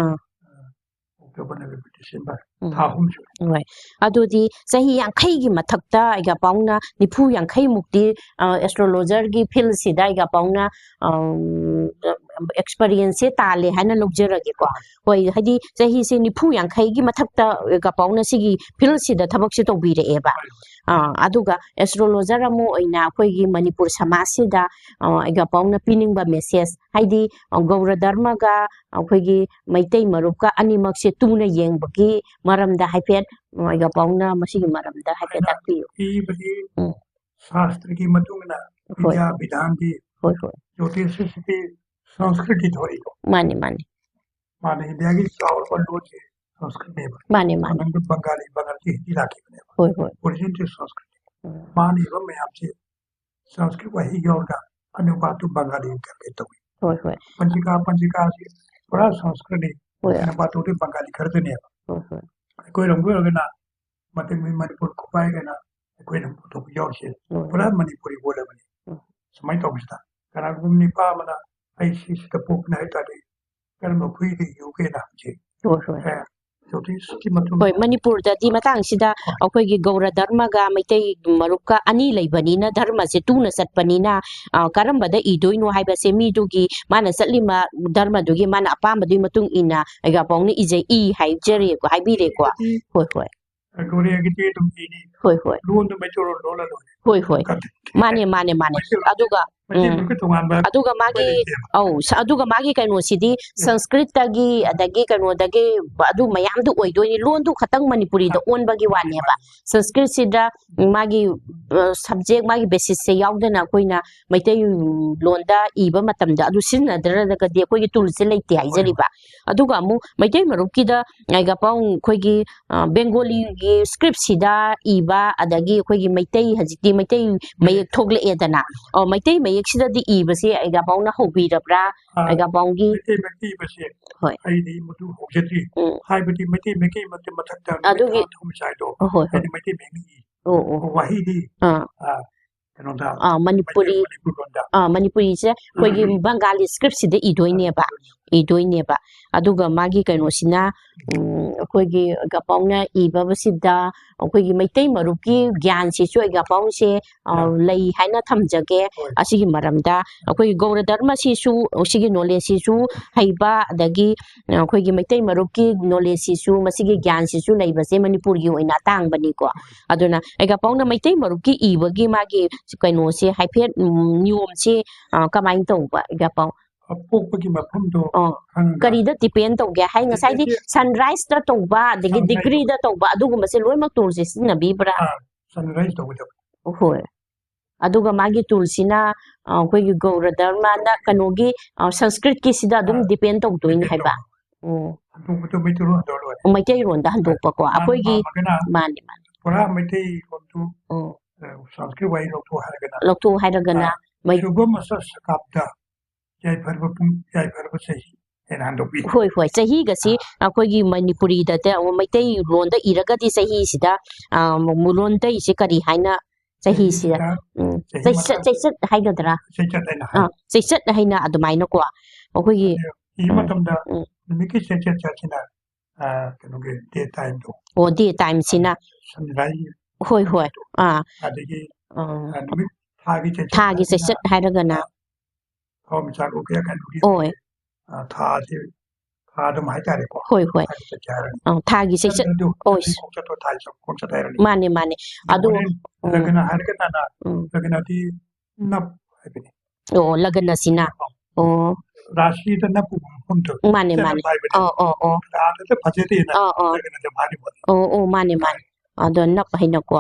October, November, December ꯎꯝ꯫ ꯊꯥ ꯑꯍꯨꯝ ꯁꯨꯔꯦ꯫ ꯍꯣꯏ꯫ ꯑꯗꯨꯗꯤ ꯆꯍꯤ ꯌꯥꯡꯈꯩꯒꯤ ꯃꯊꯛꯇ ꯑꯩꯒꯄꯥꯎꯅ ꯅꯤꯐꯨ ꯌꯥꯡꯈꯩꯃꯨꯛꯇꯤ, ꯑ, ꯑꯦꯁꯇ꯭ꯔꯣꯂꯣꯖꯔꯒꯤ ꯐꯤꯜꯁꯤꯗ ꯑꯩꯒꯄꯥꯎꯅ, ꯑꯝ, ꯑꯦꯛꯁꯄꯔꯤꯌꯦꯟꯁꯁꯦ ꯇꯥꯜꯂꯦ ꯍꯥꯏꯅ ꯂꯧꯖꯔꯒꯦꯀꯣ꯫ ꯍꯣꯏ, ꯍꯥꯏꯗꯤ ꯆꯍꯤꯁꯦ ꯅꯤꯐꯨ ꯌꯥꯡꯈꯩꯒꯤ ꯃꯊꯛꯇ ꯑꯩꯒꯄꯥꯎꯅ ꯁꯤꯒꯤ ꯐꯤꯜꯁꯤꯗ ꯊꯕꯛꯁꯦ ꯇꯧꯕꯤꯔꯛꯑꯦꯕ꯫ ꯑ, ꯑꯗꯨꯒ ꯑꯦꯁꯇ꯭ꯔꯣꯂꯣꯖꯔ ꯑꯃ ꯑꯣꯏꯅ ꯑꯩꯈꯣꯏꯒꯤ ꯃꯅꯤꯄꯨꯔ ꯁꯃꯥꯖꯁꯤꯗ, ꯑ, ꯑꯩꯒꯄꯥꯎꯅ ꯄꯤꯅꯤꯡꯕ ꯃꯦꯁꯦꯖ, ꯍꯥꯏꯗꯤ, ꯑ, ꯒꯧꯔ ꯙꯔꯃꯒ ꯑꯩꯈꯣꯏꯒꯤ ꯃꯩꯇꯩ ꯃꯔꯨꯞꯀ ꯑꯅꯤꯃꯛꯁꯦ ꯇꯨꯅ ꯌꯦꯡꯕꯒꯤ ꯃꯔꯝꯗ ꯍꯥꯏꯐꯦꯠ, ꯑ, ꯑꯩꯒꯄꯥꯎꯅ ꯃꯁꯤꯒꯤ ꯃꯔꯝꯗ ꯍꯥꯏꯐꯦꯠ ꯇꯥꯛꯄꯤꯌꯨ꯫ ꯄꯤꯕꯗꯤ ꯎꯝ꯫ ꯁꯥꯁꯇ꯭ꯔꯒꯤ ꯃꯇꯨꯡ ꯏꯟꯅ ꯍꯣꯏ꯫ ꯕꯤꯗ꯭ꯌꯥ ꯕꯤꯙꯥꯟꯒꯤ ꯍꯣꯏ, ꯍꯣꯏ꯫ ꯖꯣꯇꯤꯁꯁꯤꯗꯤ ꯁꯪꯁꯀ꯭ꯔꯤꯠꯀꯤ ꯊꯣꯛꯏꯀꯣ꯫ ꯃꯥꯅꯤ, ꯃꯥꯅꯤ꯫ ꯃꯥꯅ ꯏꯟꯗꯤꯌꯥꯒꯤ ꯆꯥꯎꯔꯕ ꯂꯣꯟꯁꯦ ꯁꯪꯁꯀ꯭ꯔꯤꯠꯅꯦꯕ꯫ ꯃꯥꯅꯤ, ꯃꯥꯅꯤ꯫ ꯃꯅꯨꯡꯗ ꯕꯪꯒꯥꯂꯤ, ꯕꯪꯒꯥꯂꯤ ꯍꯤꯟꯗꯤ ꯂꯥꯛꯈꯤꯕꯅꯦꯕ꯫ ꯍꯣꯏ, ꯍꯣꯏ꯫ ꯑꯣꯔꯤꯖꯤꯟꯁꯦ ꯁꯪꯁꯀ꯭ꯔꯤꯠ꯫ ꯎꯝ꯫ ꯃꯥꯅ ꯏꯕ ꯃꯌꯥꯝꯁꯦ ꯁꯪꯁꯀ꯭ꯔꯤꯠ ꯋꯥꯍꯩ ꯌꯥꯎꯔꯒ ꯑꯅꯨꯕꯥꯗ ꯇꯨ ꯕꯪꯒꯥꯂꯤ ꯇ꯭ꯔꯥꯟꯁꯂꯦꯠ ꯇꯧꯏ꯫ ꯍꯣꯏ, ꯍꯣꯏ꯫ ꯄꯟꯖꯤꯀꯥ, ꯄꯟꯖꯤꯀꯥꯁꯤ ꯄꯨꯔꯥ ꯁꯪꯁꯀ꯭ꯔꯤꯠꯅꯤ꯫ ꯍꯣꯏ꯫ ꯑꯅꯨꯕꯥꯗ ꯇꯧꯗꯣꯏ ꯕꯪꯒꯥꯂꯤ ꯈꯔꯗꯅꯦꯕ꯫ ꯍꯣꯏ, ꯍꯣꯏ꯫ ꯑꯩꯈꯣꯏꯔꯣꯝꯒꯤ ꯑꯣꯏꯔꯒꯅ ꯃꯇꯝꯒꯤ ꯃꯅꯤꯄꯨꯔ ꯈꯨꯄꯥꯏꯒꯅ ꯑꯩꯈꯣꯏꯅ ꯄꯨꯊꯣꯛꯄ ꯌꯥꯎꯔꯤꯁꯦ ꯍꯣꯏ꯫ ꯄꯨꯔꯥ ꯃꯅꯤꯄꯨꯔꯤ ꯋꯥꯔꯗ ꯑꯃꯅꯤ꯫ ꯎꯝ꯫ ꯁꯨꯃꯥꯏꯅ ꯇꯧꯕꯁꯤꯗ ꯀꯅꯥꯒꯨꯝꯕ ꯅꯤꯄꯥ ꯑꯃꯅ ꯑꯩ ꯁꯤꯁꯤꯗ ꯄꯣꯛꯄꯅꯦ ꯍꯥꯏ ꯇꯥꯔꯗꯤ ꯀꯔꯝꯕ ꯈꯨꯏꯗ ꯌꯨꯒꯦꯅ ꯍꯪꯖꯩ꯫ ꯍꯣꯏ, ꯍꯣꯏ꯫ ꯑꯦ, ꯖꯣꯇꯤꯁꯀꯤ ꯃꯇꯨꯡ ꯍꯣꯏ, ꯃꯅꯤꯄꯨꯔꯗꯗꯤ ꯃꯇꯥꯡꯁꯤꯗ ꯑꯩꯈꯣꯏꯒꯤ ꯒꯧꯔ ꯙꯔꯃꯒ ꯃꯩꯇꯩ ꯃꯔꯨꯞꯀ ꯑꯅꯤ ꯂꯩꯕꯅꯤꯅ, ꯙꯔꯃꯁꯦ ꯇꯨꯅ ꯆꯠꯄꯅꯤꯅ, ꯑ, ꯀꯔꯝꯕꯗ ꯏꯗꯣꯏꯅꯣ ꯍꯥꯏꯕꯁꯦ ꯃꯤꯗꯨꯒꯤ, ꯃꯥꯅ ꯆꯠꯂꯤꯕ ꯙꯔꯃꯗꯨꯒꯤ ꯃꯥꯅ ꯑꯄꯥꯝꯕꯗꯨꯒꯤ ꯃꯇꯨꯡ ꯏꯟꯅ ꯑꯩꯒꯄꯥꯎꯅ ꯏꯖꯩ, ꯏ ꯍꯥꯏꯖꯔꯦꯀꯣ, ꯍꯥꯏꯕꯤꯔꯦꯀꯣ꯫ ꯍꯣꯏ, ꯍꯣꯏ꯫ ꯒꯧꯔꯤꯌꯥꯒꯤꯗꯤ ꯑꯗꯨꯝ ꯏꯅꯤ꯫ ꯍꯣꯏ, ꯍꯣꯏ꯫ ꯂꯣꯟꯗꯣ ꯃꯩꯇꯩꯂꯣꯟ ꯂꯣꯜꯂ ꯂꯣꯏꯔꯦ꯫ ꯍꯣꯏ, ꯍꯣꯏ꯫ ꯀꯠ-, ꯃꯥꯅꯦ, ꯃꯥꯅꯦ, ꯃꯥꯅꯦ꯫ ꯃꯩꯇꯩꯂꯣꯟ, ꯑꯗꯨꯒ, ꯃꯩꯇꯩ ꯎꯝ꯫ ꯃꯔꯨꯞꯀꯤ ꯇꯣꯉꯥꯟꯕ ꯑꯗꯨꯒ ꯃꯥꯒꯤ, ꯎꯄꯥꯏ ꯂꯩꯇꯦꯕ꯫ ꯑꯧ, ꯁ-, ꯑꯗꯨꯒ ꯃꯥꯒꯤ ꯀꯩꯅꯣꯁꯤꯗꯤ ꯎꯝ꯫ ꯁꯪꯁꯀ꯭ꯔꯤꯠꯇꯒꯤ, ꯑꯗꯒꯤ ꯀꯩꯅꯣꯗꯒꯤ, ꯑꯗꯨ ꯃꯌꯥꯝꯗꯨ ꯑꯣꯏꯗꯣꯏꯅꯤ꯫ ꯂꯣꯟꯗꯨ ꯈꯛꯇꯪ ꯃꯅꯤꯄꯨꯔꯤꯗ ꯑꯥ꯫ ꯑꯣꯟꯕꯒꯤ ꯃꯥꯅꯦ, ꯋꯥꯅꯦꯕ꯫ ꯃꯥꯅꯦ꯫ ꯁꯪꯁꯀ꯭ꯔꯤꯠꯁꯤꯗ ꯃꯥꯒꯤ, ꯑ, subject, ꯃꯥꯒꯤ basisꯁꯦ ꯌꯥꯎꯗꯅ ꯑꯩꯈꯣꯏꯅ ꯃꯩꯇꯩ ꯂꯣꯟꯗ ꯏꯕ ꯃꯇꯝꯗ ꯑꯗꯨ ꯁꯤꯖꯤꯟꯅꯗ꯭ꯔꯒꯗꯤ ꯑꯩꯈꯣꯏꯒꯤ toolꯁꯦ ꯂꯩꯇꯦ ꯍꯣꯏ, ꯍꯣꯏ꯫ ꯍꯥꯏꯖꯔꯤꯕ꯫ ꯑꯗꯨꯒ ꯑꯃꯨꯛ ꯃꯩꯇꯩ ꯃꯔꯨꯞꯀꯤꯗ, ꯑ, ꯒꯥꯄꯥꯎ ꯑꯩꯈꯣꯏꯒꯤ, ꯑ, Bengaliꯒꯤ scriptꯁꯤꯗ ꯏꯕ, ꯑꯗꯒꯤ ꯑꯩꯈꯣꯏꯒꯤ ꯃꯩꯇꯩ, ꯍꯧꯖꯤꯛꯇꯤ ꯃꯩꯇꯩ ꯃꯌꯦꯛ ꯃꯌꯦꯛ꯫ ꯊꯣꯛꯂꯛꯑꯦꯗꯅ꯫ ꯍꯣꯏ, ꯍꯣꯏ꯫ ꯑꯣ, ꯃꯩꯇꯩ ꯃꯌꯦꯛꯁꯤꯗꯗꯤ ꯏꯕꯁꯦ ꯑꯩꯒꯥꯄꯥꯎꯅ ꯍꯧꯕꯤꯔꯕ꯭ꯔꯥ? ꯑ, ꯑꯩꯒꯥꯄꯥꯎꯒꯤ ꯃꯩꯇꯩ ꯃꯌꯦꯛꯇ ꯏꯕꯁꯦ ꯍꯣꯏ꯫ ꯑꯩꯗꯤ ꯃꯗꯨ ꯍꯧꯖꯗ꯭ꯔꯤ꯫ ꯎꯝ꯫ ꯍꯥꯏꯕꯗꯤ ꯃꯩꯇꯩ ꯃꯌꯦꯛꯀꯤ ꯃꯊꯛ-, ꯃꯊꯛꯇ ꯅꯨꯃꯤꯠ ꯑꯗꯨꯒꯤ ꯊꯥ ꯊꯣꯛꯄ ꯆꯥꯏꯗꯣ ꯍꯣꯏ, ꯍꯣꯏ꯫ ꯍꯥꯏꯗꯤ ꯃꯩꯇꯩ ꯃꯌꯦꯛꯅ ꯏ꯫ ꯑꯣ, ꯑꯣ꯫ ꯋꯥꯍꯩꯗꯤ, ꯑꯥ꯫ ꯑ, ꯀꯩꯅꯣꯗ, ꯑꯥ, ꯃꯅꯤꯄꯨꯔꯤ, ꯃꯅꯤꯄꯨꯔ ꯂꯣꯟꯗ꯫ ꯑꯥ, ꯃꯅꯤꯄꯨꯔꯤꯁꯦ ꯑꯩꯈꯣꯏꯒꯤ ꯎꯝ꯫ ꯕꯪꯒꯥꯂꯤ scriptꯁꯤꯗ ꯏꯗꯣꯏꯅꯦꯕ꯫ ꯑꯥ, ꯏꯗꯣꯏꯅꯦꯕ꯫ ꯏꯗꯣꯏꯅꯦꯕ꯫ ꯑꯗꯨꯒ ꯃꯥꯒꯤ ꯀꯩꯅꯣꯁꯤꯅ, ꯎꯝ, ꯑꯩꯈꯣꯏꯒꯤ ꯒꯥꯄꯥꯎꯅ ꯏꯕꯁꯤꯗ ꯑꯩꯈꯣꯏꯒꯤ ꯃꯩꯇꯩ ꯃꯔꯨꯞꯀꯤ ꯒ꯭ꯌꯥꯟꯁꯤꯁꯨ ꯑꯩꯒꯥꯄꯥꯎꯁꯦ, ꯑ, ꯑꯥ꯫ ꯂꯩ ꯍꯥꯏꯅ ꯊꯝꯖꯒꯦ꯫ ꯍꯣꯏ꯫ ꯑꯁꯤꯒꯤ ꯃꯔꯝꯗ ꯑꯩꯈꯣꯏꯒꯤ ꯒꯧꯔ ꯙꯔꯃꯁꯤꯁꯨ, ꯁꯤꯒꯤ knowledgeꯁꯤꯁꯨ ꯍꯩꯕ, ꯑꯗꯒꯤ ꯑꯩꯈꯣꯏꯒꯤ ꯃꯩꯇꯩ ꯃꯔꯨꯞꯀꯤ knowledgeꯁꯤꯁꯨ, ꯃꯁꯤꯒꯤ ꯒ꯭ꯌꯥꯟꯁꯤꯁꯨ ꯂꯩꯕꯁꯦ ꯃꯅꯤꯄꯨꯔꯒꯤ ꯑꯣꯏꯅ ꯑꯇꯥꯡꯕꯅꯤꯀꯣ꯫ ꯑꯗꯨꯅ ꯑꯩꯒꯥꯄꯥꯎꯅ ꯃꯩꯇꯩ ꯃꯔꯨꯞꯀꯤ ꯏꯕꯒꯤ ꯃꯥꯒꯤ ꯀꯩꯅꯣꯁꯦ ꯍꯥꯏꯐꯦꯠ, ꯎꯝ, ꯅꯤꯌꯣꯝꯁꯦ, ꯑ, ꯀꯃꯥꯏꯅ ꯇꯧꯕ, ꯑꯩꯒꯥꯄꯥꯎ? ꯑ, ꯄꯣꯛꯄꯒꯤ ꯃꯐꯝꯗꯣ ꯑꯣ꯫ ꯈꯪꯉꯒ꯫ ꯀꯔꯤꯗ depend ꯇꯧꯒꯦ? ꯍꯥꯏ, ꯉꯁꯥꯏꯗꯤ ꯁꯤꯗꯩꯗꯤ sunriseꯇ ꯇꯧꯕ, ꯑꯗꯒꯤ sunrise degreeꯗ ꯇꯧꯕ, ꯑꯗꯨꯒꯨꯝꯕꯁꯦ ꯂꯣꯏꯅꯃꯛ toolꯁꯦ ꯁꯤꯖꯤꯟꯅꯕꯤꯕ꯭ꯔꯥ? ꯑꯥ, sunrise ꯇꯧꯒꯗꯕ꯫ ꯍꯣꯏ꯫ ꯑꯗꯨꯒ ꯃꯥꯒꯤ toolꯁꯤꯅ, ꯑ, ꯑꯩꯈꯣꯏꯒꯤ ꯒꯧꯔ ꯙꯔꯃꯅ ꯀꯩꯅꯣꯒꯤ, ꯑ, ꯁꯪꯁꯀ꯭ꯔꯤꯠꯀꯤꯁꯤꯗ ꯑꯗꯨꯝ ꯑꯥ, depend ꯇꯧꯗꯣꯏꯅꯤ depend ꯍꯥꯏꯕ? ꯇꯧꯕ꯫ ꯑꯣ꯫ ꯍꯟꯗꯣꯛꯄꯗꯣ ꯃꯩꯇꯩꯂꯣꯟ ꯍꯟꯗꯣꯛꯑ ꯂꯣꯏꯔꯦ꯫ ꯃꯩꯇꯩꯔꯣꯟꯗ ꯍꯟꯗꯣꯛꯄꯀꯣ꯫ ꯃꯥꯅ ꯑꯩꯈꯣꯏꯒꯤ, ꯄꯥꯝꯃꯒꯅ ꯃꯥꯅꯦ, ꯃꯥꯅꯦ꯫ ꯄꯨꯔꯥ ꯃꯩꯇꯩꯂꯣꯟꯗꯣ, ꯑꯣ꯫ ꯑ, ꯁꯪꯁꯀ꯭ꯔꯤꯠ ꯋꯥꯍꯩ ꯂꯧꯊꯣꯛ ꯍꯥꯏꯔꯒꯅ, ꯂꯧꯊꯣꯛ ꯍꯥꯏꯔꯒꯅ ꯑꯥ, ꯃꯩ-, ꯁꯨꯒꯃꯁ ꯁꯀꯥꯞꯇ, ꯌꯥꯏꯐꯔꯕ ꯄꯨꯡ, ꯌꯥꯏꯐꯔꯕ ꯆꯍꯤ ꯍꯥꯏꯅ ꯍꯟꯗꯣꯛꯄꯤ꯫ ꯍꯣꯏ, ꯍꯣꯏ꯫ ꯆꯍꯤꯒꯁꯤ ꯑꯥ꯫ ꯑꯩꯈꯣꯏꯒꯤ ꯃꯅꯤꯄꯨꯔꯤꯗ ꯇ-, ꯃꯩꯇꯩꯂꯣꯟꯗ ꯏꯔꯒꯗꯤ ꯆꯍꯤꯁꯤꯗ, ꯑ, ꯃꯨ-, ꯂꯣꯟꯗꯩꯁꯦ ꯀꯔꯤ ꯍꯥꯏꯅ ꯆꯍꯤꯁꯤꯗ, ꯆꯍꯤꯁꯤꯗ, ꯎꯝ, ꯆꯍꯤ ꯆꯩꯆꯠ, ꯃꯇꯝ ꯆꯩꯆꯠ ꯍꯥꯏꯒꯗ꯭ꯔꯥ? ꯆꯩꯆꯠ ꯍꯥꯏꯅ ꯍꯥꯏ꯫ ꯑꯥ, ꯆꯩꯆꯠ ꯍꯥꯏꯅ ꯑꯗꯨꯃꯥꯏꯅꯀꯣ꯫ ꯑꯩꯈꯣꯏꯒꯤ, ꯑꯗꯨ ꯏꯕ ꯎꯝ, ꯃꯇꯝꯗ ꯎꯝ꯫ ꯅꯨꯃꯤꯠꯀꯤ ꯆꯩꯆꯠ ꯆꯠꯁꯤꯅ, ꯑ, ꯀꯩꯅꯣꯒꯤ day timeꯗꯣ꯫ ꯑꯣ, day timeꯁꯤꯅ꯫ ꯑ, sunrise ꯍꯣꯏ, ꯍꯣꯏ꯫ ꯑꯥ꯫ ꯑꯗꯒꯤ, ꯑꯥ꯫ ꯑ, ꯅꯨꯃꯤꯠ ꯊꯥꯒꯤ ꯆꯩꯆꯠ ꯊꯥꯒꯤ ꯍꯥꯏꯔꯒꯅ, ꯆꯩꯆꯠ ꯍꯥꯏꯔꯒꯅ꯫ ꯑ, ꯊꯋꯥꯟꯃꯤꯆꯥꯛ ꯎꯒꯦ ꯀꯩꯅꯣꯒꯤ, ꯑꯣꯏ꯫ ꯑ, ꯊꯥꯁꯦ ꯊꯥ ꯑꯗꯨꯝ ꯍꯥꯏꯇꯥꯔꯦꯀꯣ꯫ ꯍꯣꯏ, ꯍꯣꯏ꯫ ꯊꯥꯒꯤ ꯆꯠꯀꯦ ꯍꯥꯏꯔꯅꯤ꯫ ꯑ, ꯊꯥꯒꯤ ꯁꯦꯛꯁꯟ, ꯑꯗꯨ ꯍꯣꯏ꯫ ꯈꯣꯡꯆꯠ ꯇꯣ ꯊꯥꯒꯤ ꯆꯠ-, ꯈꯣꯡꯆꯠ ꯍꯥꯏꯔꯅꯤ꯫ ꯃꯥꯅꯦ, ꯃꯥꯅꯦ꯫ ꯑꯗꯨ, ꯍꯣꯔꯦꯟ ꯎꯝ꯫ ꯂꯒꯅ ꯍꯥꯏꯔꯒꯅ, ꯎꯝ꯫ ꯂꯒꯅꯗꯤ ꯅꯞ ꯍꯥꯏꯕꯅꯤ꯫ ꯑꯣ, ꯂꯒꯅꯁꯤꯅ꯫ ꯑꯣ꯫ ꯔꯥꯁꯤꯗ ꯅꯞꯄꯨꯕ ꯃꯐꯝꯗꯣ꯫ ꯃꯥꯅꯦ, ꯃꯥꯅꯦ꯫ ꯍꯥꯏꯕꯅꯦ꯫ ꯑꯣ, ꯑꯣ, ꯑꯣ꯫ ꯑꯥꯗ ꯐꯖꯗꯦꯅ ꯑꯣ, ꯑꯣ꯫ ꯂꯒꯅꯗ ꯃꯥꯔꯤꯕ꯫ ꯑꯣ, ꯑꯣ, ꯃꯥꯅꯦ, ꯃꯥꯅꯦ꯫ ꯑꯗꯣ ꯅꯞ ꯍꯥꯏꯅꯀꯣ꯫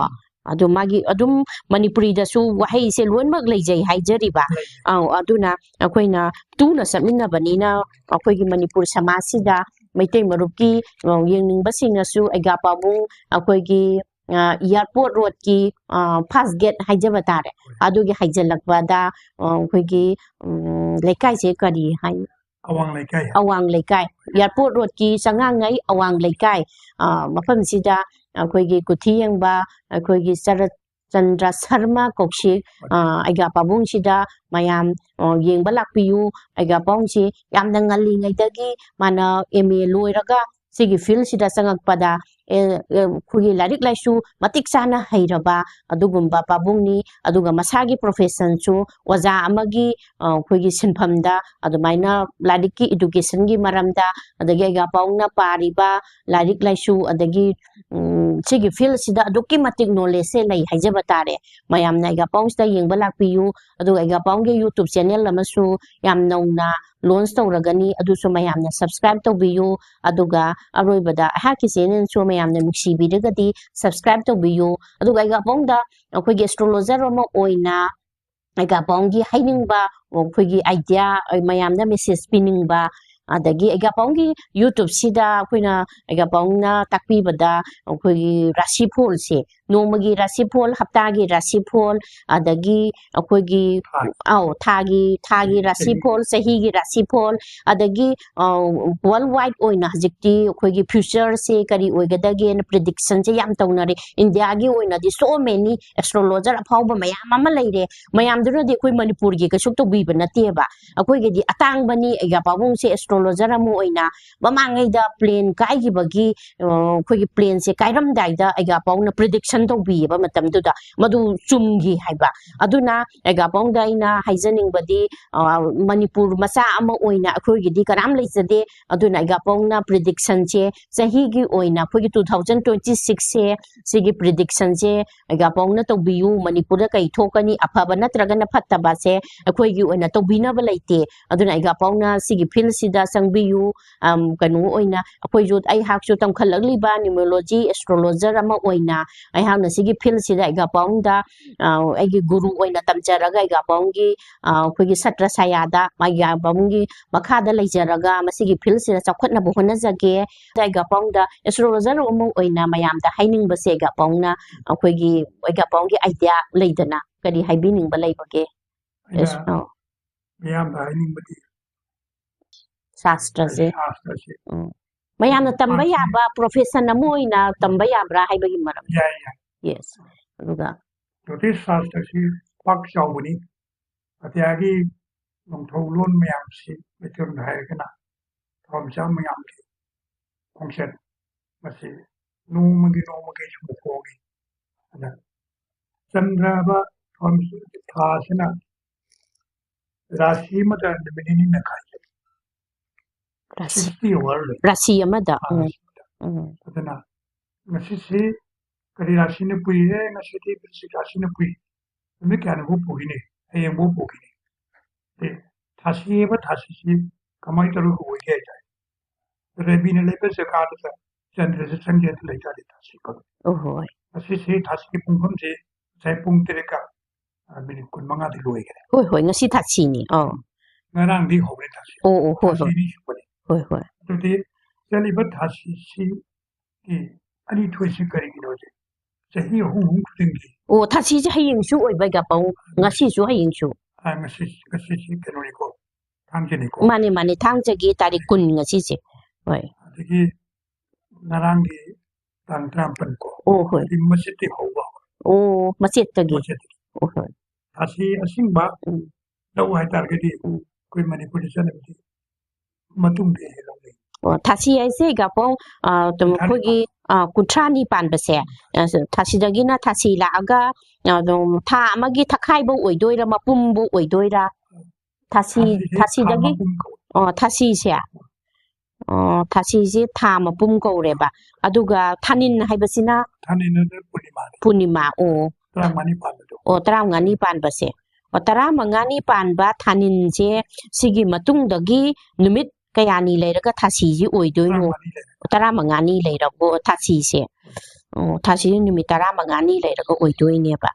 ꯑꯗꯣ ꯃꯥꯒꯤ ꯑꯗꯨꯝ ꯃꯅꯤꯄꯨꯔꯤꯗꯁꯨ ꯋꯥꯍꯩꯁꯦ ꯂꯣꯏꯅꯃꯛ ꯂꯩꯖꯩ ꯍꯥꯏꯖꯔꯤꯕ꯫ ꯂꯩ꯫ ꯑꯧ, ꯑꯗꯨꯅ ꯑꯩꯈꯣꯏꯅ ꯇꯨꯅ ꯆꯠꯃꯤꯟꯅꯕꯅꯤꯅ ꯑꯩꯈꯣꯏꯒꯤ ꯃꯅꯤꯄꯨꯔ ꯁꯃꯥꯖꯁꯤꯗ ꯃꯩꯇꯩ ꯃꯔꯨꯞꯀꯤ, ꯑ, ꯌꯦꯡꯅꯤꯡꯕꯁꯤꯡꯅꯁꯨ ꯑꯩꯒꯥ ꯄꯥꯎꯕꯨꯡ ꯑꯩꯈꯣꯏꯒꯤ, ꯑ, ꯑꯦꯌꯥꯔꯄꯣꯔꯠ ꯔꯣꯗꯀꯤ, ꯑ, ꯐꯥꯔꯁ ꯒꯦꯠ ꯍꯥꯏꯖꯕ ꯇꯥꯔꯦ꯫ ꯑꯗꯨꯒꯤ ꯍꯥꯏꯖꯤꯜꯂꯛꯄꯗ, ꯑ, ꯑꯩꯈꯣꯏꯒꯤ, ꯎꯝ, ꯂꯩꯀꯥꯏꯁꯦ ꯀꯔꯤ ꯍꯥꯏ? ꯑꯋꯥꯡ ꯂꯩꯀꯥꯏ꯫ ꯑꯋꯥꯡ ꯂꯩꯀꯥꯏ꯫ ꯑꯦꯌꯥꯔꯄꯣꯔꯠ ꯔꯣꯗꯀꯤ ꯆꯉꯥꯡꯉꯩ ꯑꯋꯥꯡ ꯂꯩꯀꯥꯏ, ꯑ, ꯃꯐꯝꯁꯤꯗ ꯑꯩꯈꯣꯏꯒꯤ ꯀꯨꯊꯤ ꯌꯦꯡꯕ, ꯑꯩꯈꯣꯏꯒꯤ ꯆꯔꯆ ꯆꯟꯗ꯭ꯔ ꯁꯔꯃ ꯀꯧꯁꯤꯛ, ꯑ, ꯑꯩꯒꯥ ꯄꯥꯎꯕꯨꯡꯁꯤꯗ ꯃꯌꯥꯝ, ꯑ, ꯌꯦꯡꯕ ꯂꯥꯛꯄꯤꯌꯨ꯫ ꯑꯩꯒꯥ ꯄꯥꯎꯕꯨꯡꯁꯤ ꯌꯥꯝꯅ ꯉꯜꯂꯤꯉꯩꯗꯒꯤ ꯃꯥꯅ ꯑꯦꯝ ꯑꯦ ꯂꯣꯏꯔꯒ ꯁꯤꯒꯤ ꯐꯤꯜꯁꯤꯗ ꯆꯪꯉꯛꯄꯗ, ꯑꯦ, ꯑꯦ, ꯑꯩꯈꯣꯏꯒꯤ ꯂꯥꯏꯔꯤꯛ ꯂꯥꯏꯁꯨ ꯃꯇꯤꯛ ꯆꯥꯅ ꯍꯩꯔꯕ ꯑꯗꯨꯒꯨꯝꯕ ꯄꯥꯕꯨꯡꯅꯤ꯫ ꯑꯗꯨꯒ ꯃꯁꯥꯒꯤ ꯄ꯭ꯔꯣꯐꯦꯁꯟꯁꯨ ꯑꯣꯖꯥ ꯑꯃꯒꯤ, ꯑ, ꯑꯩꯈꯣꯏꯒꯤ ꯁꯤꯟꯐꯝꯗ ꯑꯗꯨꯃꯥꯏꯅ ꯂꯥꯏꯔꯤꯛꯀꯤ ꯏꯗꯨꯀꯦꯁꯟꯒꯤ ꯃꯔꯝꯗ, ꯑꯗꯒꯤ ꯑꯩꯒꯥ ꯄꯥꯎꯕꯨꯡꯅ ꯄꯥꯔꯤꯕ ꯂꯥꯏꯔꯤꯛ ꯂꯥꯏꯁꯨ, ꯑꯗꯒꯤ, ꯎꯝ, ꯁꯤꯒꯤ ꯐꯤꯜꯁꯤꯗ ꯑꯗꯨꯛꯀꯤ ꯃꯇꯤꯛ ꯅꯣꯂꯦꯖꯁꯦ ꯂꯩ ꯍꯥꯏꯖꯕ ꯇꯥꯔꯦ꯫ ꯃꯌꯥꯝꯅ ꯑꯩꯒꯥ ꯄꯥꯎꯕꯨꯡꯁꯤꯗ ꯌꯦꯡꯕ ꯂꯥꯛꯄꯤꯌꯨ꯫ ꯑꯗꯨꯒ ꯑꯩꯒꯥ ꯄꯥꯎꯕꯨꯡꯒꯤ ꯌꯨꯇ꯭ꯌꯨꯕ ꯆꯦꯅꯦꯜ ꯑꯃꯁꯨ ꯌꯥꯝ ꯅꯧꯅ ꯂꯣꯟꯆ ꯇꯧꯔꯒꯅꯤ, ꯑꯗꯨꯁꯨ ꯃꯌꯥꯝꯅ ꯁꯕꯁꯀ꯭ꯔꯥꯏꯕ ꯇꯧꯕꯤꯌꯨ꯫ ꯑꯗꯨꯒ ꯑꯔꯣꯏꯕꯗ ꯑꯩꯍꯥꯛꯀꯤ ꯆꯦꯅꯦꯜꯁꯨ ꯃꯌꯥꯝꯅ ꯅꯨꯡꯁꯤꯕꯤꯔꯒꯗꯤ ꯁꯕꯁꯀ꯭ꯔꯥꯏꯕ ꯇꯧꯕꯤꯌꯨ꯫ ꯑꯗꯨꯒ ꯑꯩꯒꯥ ꯄꯥꯎꯕꯨꯡꯗ ꯑꯩꯈꯣꯏꯒꯤ ꯑꯦꯁꯇ꯭ꯔꯣꯂꯣꯖꯔ ꯑꯃ ꯑꯣꯏꯅ ꯑꯩꯒꯥ ꯄꯥꯎꯕꯨꯡꯒꯤ ꯍꯥꯏꯅꯤꯡꯕ, ꯑꯩꯈꯣꯏꯒꯤ ꯑꯥꯏꯗꯤꯌꯥ, ꯃꯌꯥꯝꯗ ꯃꯦꯁꯦꯖ ꯄꯤꯅꯤꯡꯕ, ꯑꯗꯒꯤ ꯑꯩꯒꯥ ꯄꯥꯎꯕꯨꯡꯒꯤ ꯌꯨꯇ꯭ꯌꯨꯕꯁꯤꯗ ꯑꯩꯈꯣꯏꯅ ꯑꯩꯒꯥ ꯄꯥꯎꯕꯨꯡꯅ ꯇꯥꯛꯄꯤꯕꯗ ꯑꯩꯈꯣꯏꯒꯤ ꯔꯥꯁꯤꯐꯣꯜꯁꯦ, ꯅꯣꯡꯃꯒꯤ ꯔꯥꯁꯤꯐꯣꯜ, ꯍꯞꯇꯥꯒꯤ ꯔꯥꯁꯤꯐꯣꯜ, ꯑꯗꯒꯤ ꯑꯩꯈꯣꯏꯒꯤ, ꯊꯥꯒꯤ꯫ ꯑꯧ, ꯊꯥꯒꯤ, ꯊꯥꯒꯤ ꯆꯍꯤ, ꯔꯥꯁꯤꯐꯣꯜ, ꯆꯍꯤꯒꯤ ꯔꯥꯁꯤꯐꯣꯜ, ꯑꯗꯒꯤ, ꯑ, ꯋꯥꯔꯜ ꯋꯥꯏꯗ ꯑꯣꯏꯅ ꯍꯧꯖꯤꯛꯇꯤ ꯑꯩꯈꯣꯏꯒꯤ ꯐ꯭ꯌꯨꯆꯔꯁꯦ ꯀꯔꯤ ꯑꯣꯏꯒꯗꯒꯦꯅ ꯄ꯭ꯔꯤꯗꯤꯛꯁꯟꯁꯦ ꯌꯥꯝ ꯇꯧꯅꯔꯦ꯫ ꯏꯟꯗꯤꯌꯥꯒꯤ ꯑꯣꯏꯅꯗꯤ so many ꯑꯦꯁꯇ꯭ꯔꯣꯂꯣꯖꯔ ꯑꯐꯥꯎꯕ ꯃꯌꯥꯝ ꯑꯃ ꯂꯩꯔꯦ꯫ ꯃꯌꯥꯝꯗꯨꯅꯗꯤ ꯑꯩꯈꯣꯏ ꯃꯅꯤꯄꯨꯔꯒꯤ ꯀꯩꯁꯨ ꯇꯧꯕꯤꯕ ꯅꯠꯇꯦꯕ꯫ ꯑꯩꯈꯣꯏꯒꯤꯗꯤ ꯑꯇꯥꯡꯕꯅꯤ꯫ ꯑꯩꯒꯥ ꯄꯥꯎꯕꯨꯡꯁꯦ ꯑꯦꯁꯇ꯭ꯔꯣꯂꯣꯖꯔ ꯑꯃ ꯑꯣꯏꯅ ꯃꯃꯥꯡꯉꯩꯗ ꯄ꯭ꯂꯦꯟ ꯀꯥꯏꯈꯤꯕꯒꯤ, ꯑ, ꯑꯩꯈꯣꯏꯒꯤ ꯄ꯭ꯂꯦꯟꯁꯦ ꯀꯥꯏꯔꯝꯗꯥꯏꯗ ꯑꯩꯒꯥ ꯄꯥꯎꯕꯨꯡꯅ ꯄ꯭ꯔꯤꯗꯤꯛꯁꯟ ꯇꯧꯕꯤꯌꯦꯕ ꯃꯇꯝꯗꯨꯗ꯫ ꯃꯗꯨ ꯆꯨꯝꯈꯤ ꯍꯥꯏꯕ꯫ ꯑꯗꯨꯅ ꯑꯩꯒꯥꯄꯥꯎꯗ ꯑꯩꯅ ꯍꯥꯏꯖꯅꯤꯡꯕꯗꯤ, ꯑ, ꯃꯅꯤꯄꯨꯔ ꯃꯆꯥ ꯑꯃ ꯑꯣꯏꯅ ꯑꯩꯈꯣꯏꯒꯤꯗꯤ ꯀꯅꯥꯝ ꯂꯩꯖꯗꯦ꯫ ꯑꯗꯨꯅ ꯑꯩꯒꯥꯄꯥꯎꯅ ꯄ꯭ꯔꯤꯗꯤꯛꯁꯟꯁꯦ, ꯆꯍꯤꯒꯤ ꯑꯣꯏꯅ ꯑꯩꯈꯣꯏꯒꯤ two thousand twenty six ꯁꯦ, ꯁꯤꯒꯤ ꯄ꯭ꯔꯤꯗꯤꯛꯁꯟꯁꯦ ꯑꯩꯒꯥꯄꯥꯎꯅ ꯇꯧꯕꯤꯌꯨ꯫ ꯃꯅꯤꯄꯨꯔꯗ ꯀꯩ ꯊꯣꯛꯀꯅꯤ, ꯑꯐꯕ ꯅꯠꯇ꯭ꯔꯒꯅ ꯐꯠꯇꯕꯁꯦ ꯑꯩꯈꯣꯏꯒꯤ ꯑꯣꯏꯅ ꯇꯧꯕꯤꯅꯕ ꯂꯩꯇꯦ꯫ ꯑꯗꯨꯅ ꯑꯩꯒꯥꯄꯥꯎꯅ ꯁꯤꯒꯤ ꯐꯤꯜꯁꯤꯗ ꯆꯪꯕꯤꯌꯨ꯫ ꯑꯝ, ꯀꯩꯅꯣ ꯑꯣꯏꯅ ꯑꯩꯈꯣꯏꯁꯨ, ꯑꯩꯍꯥꯛꯁꯨ ꯇꯝꯈꯠꯂꯛꯂꯤꯕ ꯅ꯭ꯌꯨꯃꯔꯣꯂꯣꯖꯤ ꯑꯦꯁꯇ꯭ꯔꯣꯂꯣꯖꯔ ꯑꯃ ꯑꯣꯏꯅ ꯑꯩꯍꯥꯛꯅ ꯁꯤꯒꯤ ꯐꯤꯜꯁꯤꯗ ꯑꯩꯒꯥꯄꯥꯎꯗ, ꯑ, ꯑꯩꯒꯤ ꯒꯨꯔꯨ ꯑꯣꯏꯅ ꯇꯝꯖꯔꯒ ꯑꯩꯒꯥꯄꯥꯎꯒꯤ, ꯑ, ꯑꯩꯈꯣꯏꯒꯤ ꯁꯇ꯭ꯔ ꯁꯥꯌꯥꯗ ꯑꯩꯒꯥꯄꯥꯎꯒꯤ ꯃꯈꯥꯗ ꯂꯩꯖꯔꯒ ꯃꯁꯤꯒꯤ ꯐꯤꯜꯁꯤꯗ ꯆꯥꯎꯈꯠꯅꯕ ꯍꯣꯠꯅꯖꯒꯦ꯫ ꯑꯩꯒꯥꯄꯥꯎꯗ ꯑꯦꯁꯇ꯭ꯔꯣꯂꯣꯖꯔ ꯑꯃ ꯑꯣꯏꯅ ꯃꯌꯥꯝꯗ ꯍꯥꯏꯅꯤꯡꯕꯁꯦ ꯑꯩꯒꯥꯄꯥꯎꯅ ꯑꯩꯈꯣꯏꯒꯤ, ꯑꯩꯒꯥꯄꯥꯎꯒꯤ ꯑꯥꯏꯗꯤꯌꯥ ꯂꯩꯗꯅ ꯀꯔꯤ ꯍꯥꯏꯕꯤꯅꯤꯡꯕ ꯂꯩꯕꯒꯦ? ꯑꯩꯅ ꯑꯦꯁ-, ꯑ, ꯃꯤꯌꯥꯝꯗ ꯍꯥꯏꯅꯤꯡꯕꯗꯤ ꯁꯥꯁꯇ꯭ꯔꯁꯦ꯫ ꯁꯥꯁꯇ꯭ꯔꯁꯦ꯫ ꯎꯝ꯫ ꯃꯌꯥꯝꯅ ꯇꯝꯕ ꯃꯥꯁꯤ ꯌꯥꯕ ꯄ꯭ꯔꯣꯐꯦꯁꯟ ꯑꯃ ꯑꯣꯏꯅ ꯇꯝꯕ ꯌꯥꯕ꯭ꯔꯥ ꯍꯥꯏꯕꯒꯤ ꯃꯔꯝ? ꯌꯥꯏ, ꯌꯥꯏ꯫ ꯌꯦꯁ꯫ ꯑꯗꯨꯒ ꯖꯣꯇꯤꯁ ꯁꯥꯁꯇ꯭ꯔꯁꯤ ꯄꯥꯛ ꯆꯥꯎꯕꯅꯤ꯫ ꯑꯇꯤꯌꯥꯒꯤ ꯅꯣꯡꯊꯧ ꯂꯣꯟ ꯃꯌꯥꯝꯁꯤ ꯃꯩꯇꯩꯂꯣꯟꯗ ꯍꯥꯏꯔꯒꯅ ꯊꯋꯥꯟꯃꯤꯆꯥꯛ ꯃꯌꯥꯝꯒꯤ ꯈꯣꯡꯆꯠ ꯃꯁꯤ ꯅꯣꯡꯃꯒꯤ ꯅꯣꯡꯃꯒꯤ ꯁꯨꯝ ꯍꯣꯡꯉꯤ꯫ ꯑꯗ ꯆꯟꯗ꯭ꯔꯕ ꯊꯋꯥꯟꯃꯤꯆꯥꯛ ꯊꯥꯁꯤꯅ ꯔꯥꯁꯤ ꯑꯃꯗ ꯅꯨꯃꯤꯠ ꯅꯤꯅꯤ ꯃꯈꯥꯏ ꯆꯠꯂꯤ꯫ ꯔꯥꯁꯤ, sixty hour ꯂꯩ꯫ ꯔꯥꯁꯤ ꯑꯃꯗ? ꯑꯥ, ꯎꯝ꯫ ꯔꯥꯁꯤ ꯑꯃꯗ꯫ ꯎꯝ꯫ ꯑꯗꯨꯅ ꯉꯁꯤꯁꯤ ꯀꯔꯤ ꯔꯥꯁꯤꯅ ꯄꯨꯏꯔꯦ? ꯉꯁꯤꯗꯤ ꯕ꯭ꯔꯤꯁꯆꯤꯛ ꯔꯥꯁꯤꯅ ꯄꯨꯏ꯫ ꯅꯨꯃꯤꯠ ꯀꯌꯥꯅꯤꯐꯥꯎ ꯄꯨꯈꯤꯅꯤ? ꯍꯌꯦꯡꯐꯥꯎ ꯄꯨꯈꯤꯅꯤ꯫ ꯑꯦ, ꯊꯥꯁꯤ ꯍꯥꯏꯕ ꯊꯥꯁꯤꯁꯤ ꯀꯃꯥꯏꯅ ꯇꯧꯔꯒ ꯑꯣꯏꯒꯦ ꯍꯥꯏ ꯇꯥꯔꯦ, ꯔꯕꯤꯅ ꯂꯩꯕ ꯖꯒꯥꯗꯨꯗ ꯆꯟꯗ꯭ꯔꯁꯦ ꯆꯪꯒꯦ ꯍꯥꯏꯅ ꯂꯩ ꯇꯥꯔꯗꯤ ꯊꯥꯁꯤ ꯐꯪꯉꯤ꯫ ꯑꯣ, ꯍꯣꯏ꯫ ꯉꯁꯤꯁꯤ ꯊꯥꯁꯤꯒꯤ ꯄꯨꯡꯐꯝꯁꯦ ꯉꯁꯥꯏ ꯄꯨꯡ ꯇꯔꯦꯠꯀ, ꯑ, ꯃꯤꯅꯤꯠ ꯀꯨꯟꯃꯉꯥꯗꯤ ꯂꯣꯏꯈ꯭ꯔꯦ꯫ ꯍꯣꯏ, ꯍꯣꯏ, ꯉꯁꯤ ꯊꯥꯁꯤꯅꯤ꯫ ꯑꯥ꯫ ꯉꯔꯥꯡꯗꯤ ꯍꯧꯔꯦ ꯊꯥꯁꯤ꯫ ꯑꯣ, ꯑꯣ, ꯍꯣꯏ, ꯊꯥꯁꯤ ꯍꯣꯏ꯫ ꯑꯅꯤ ꯁꯨꯕꯅꯤ꯫ ꯍꯣꯏ, ꯍꯣꯏ꯫ ꯑꯗꯨꯗꯤ ꯆꯠꯂꯤꯕ ꯊꯥꯁꯤꯁꯤꯒꯤ ꯑꯅꯤꯊꯣꯏꯁꯤ ꯀꯔꯤꯒꯤꯅꯣꯁꯦ ꯆꯍꯤ ꯑꯍꯨꯝ ꯑꯍꯨꯝ ꯈꯨꯗꯤꯡꯒꯤ ꯑꯣ, ꯊꯥꯁꯤꯁꯦ ꯍꯌꯦꯡꯁꯨ ꯑꯣꯏꯕ, ꯑꯩꯒꯥꯄꯥꯎ? ꯉꯁꯤꯁꯨ ꯍꯌꯦꯡꯁꯨ? ꯑ, ꯉꯁꯤ, ꯉꯁꯤꯁꯤ ꯀꯩꯅꯣꯅꯤꯀꯣ, ꯊꯥꯡꯖꯅꯤꯀꯣ꯫ ꯃꯥꯅꯦ, ꯃꯥꯅꯦ, ꯊꯥꯡꯖꯒꯤ ꯇꯥꯔꯤꯛ ꯀꯨꯟ ꯉꯁꯤꯁꯦ꯫ ꯍꯣꯏ꯫ ꯑꯗꯒꯤ ꯉꯔꯥꯡꯒꯤ ꯇꯥꯡ ꯇꯔꯥꯃꯥꯄꯟ ꯀꯣ꯫ ꯑꯣ, ꯍꯣꯏ꯫ ꯑꯗꯨꯗꯤ ꯃꯆꯦꯠꯇꯤ ꯍꯧꯕ ꯍꯧꯔꯦ꯫ ꯑꯣ, ꯃꯆꯦꯠꯇꯒꯤ꯫ ꯃꯆꯦꯠꯇꯒꯤ꯫ ꯑꯣ, ꯍꯣꯏ꯫ ꯊꯥꯁꯤ ꯑꯁꯤꯡꯕ ꯎꯝ꯫ ꯂꯧ ꯍꯥꯏꯇꯥꯔꯒꯗꯤ ꯎꯝ꯫ ꯑꯩꯈꯣꯏ ꯃꯅꯤꯄꯨꯔꯗ ꯆꯠꯅꯕꯗꯤ ꯃꯇꯨꯡꯗ ꯍꯦꯛ ꯂꯧꯅꯩ꯫ ꯑꯣ, ꯊꯥꯁꯤ ꯍꯥꯏꯁꯦ ꯏꯒꯥꯄꯥꯎ, ꯑ, ꯑꯗꯨꯝ ꯑꯩꯈꯣꯏꯒꯤ, ꯑ, ꯀꯨꯟꯊ꯭ꯔꯥꯅꯤ ꯄꯥꯟꯕꯁꯦ, ꯑ, ꯊꯥꯁꯤꯗꯒꯤꯅ ꯊꯥꯁꯤ ꯂꯥꯛꯑꯒ, ꯑꯗꯨꯝ ꯊꯥ ꯑꯃꯒꯤ ꯊꯈꯥꯏꯐꯧ ꯑꯣꯏꯗꯣꯏꯔꯥ, ꯃꯄꯨꯝꯕꯨ ꯑꯣꯏꯗꯣꯏꯔꯥ? ꯊꯥꯁꯤ, ꯊꯥꯁꯤꯁꯦ ꯊꯥ ꯊꯥꯁꯤꯗꯒꯤ, ꯃꯄꯨꯝ ꯀꯧꯋꯦ꯫ ꯑꯣ, ꯊꯥꯁꯤꯁꯦ꯫ ꯑꯣ, ꯊꯥꯁꯤꯁꯦ ꯊꯥ ꯃꯄꯨꯝ ꯀꯧꯔꯦꯕ꯫ ꯑꯗꯨꯒ ꯊꯥꯅꯤꯟ ꯍꯥꯏꯕꯁꯤꯅ? ꯊꯥꯅꯤꯟ ꯍꯥꯏꯕꯁꯤꯅ ꯄꯨꯔꯅꯤꯃꯥꯅꯤ꯫ ꯄꯨꯔꯅꯤꯃꯥ, ꯑꯣ꯫ ꯇꯔꯥꯃꯉꯥꯅꯤ ꯄꯥꯟꯕꯗꯣ꯫ ꯑꯣ, ꯇꯔꯥꯃꯉꯥꯅꯤ ꯄꯥꯟꯕꯁꯦ꯫ ꯑꯣ, ꯇꯔꯥꯃꯉꯥꯅꯤ ꯄꯥꯟꯕ ꯊꯥꯅꯤꯟꯁꯦ ꯁꯤꯒꯤ ꯃꯇꯨꯡꯗꯒꯤ ꯅꯨꯃꯤꯠ ꯀꯌꯥꯅꯤ ꯂꯩꯔꯒ ꯊꯥꯁꯤꯁꯤ ꯑꯣꯏꯗꯣꯏꯅꯣ? ꯇꯔꯥꯃꯉꯥꯅꯤ ꯂꯩꯔꯒ꯫ ꯇꯔꯥꯃꯉꯥꯅꯤ ꯂꯩꯔꯒ ꯊꯥꯁꯤꯁꯦ꯫ ꯑꯣ, ꯊꯥꯁꯤꯁꯦ ꯅꯨꯃꯤꯠ ꯇꯔꯥꯃꯉꯥꯅꯤ ꯂꯩꯔꯒ ꯑꯣꯏꯗꯣꯏꯅꯦꯕ꯫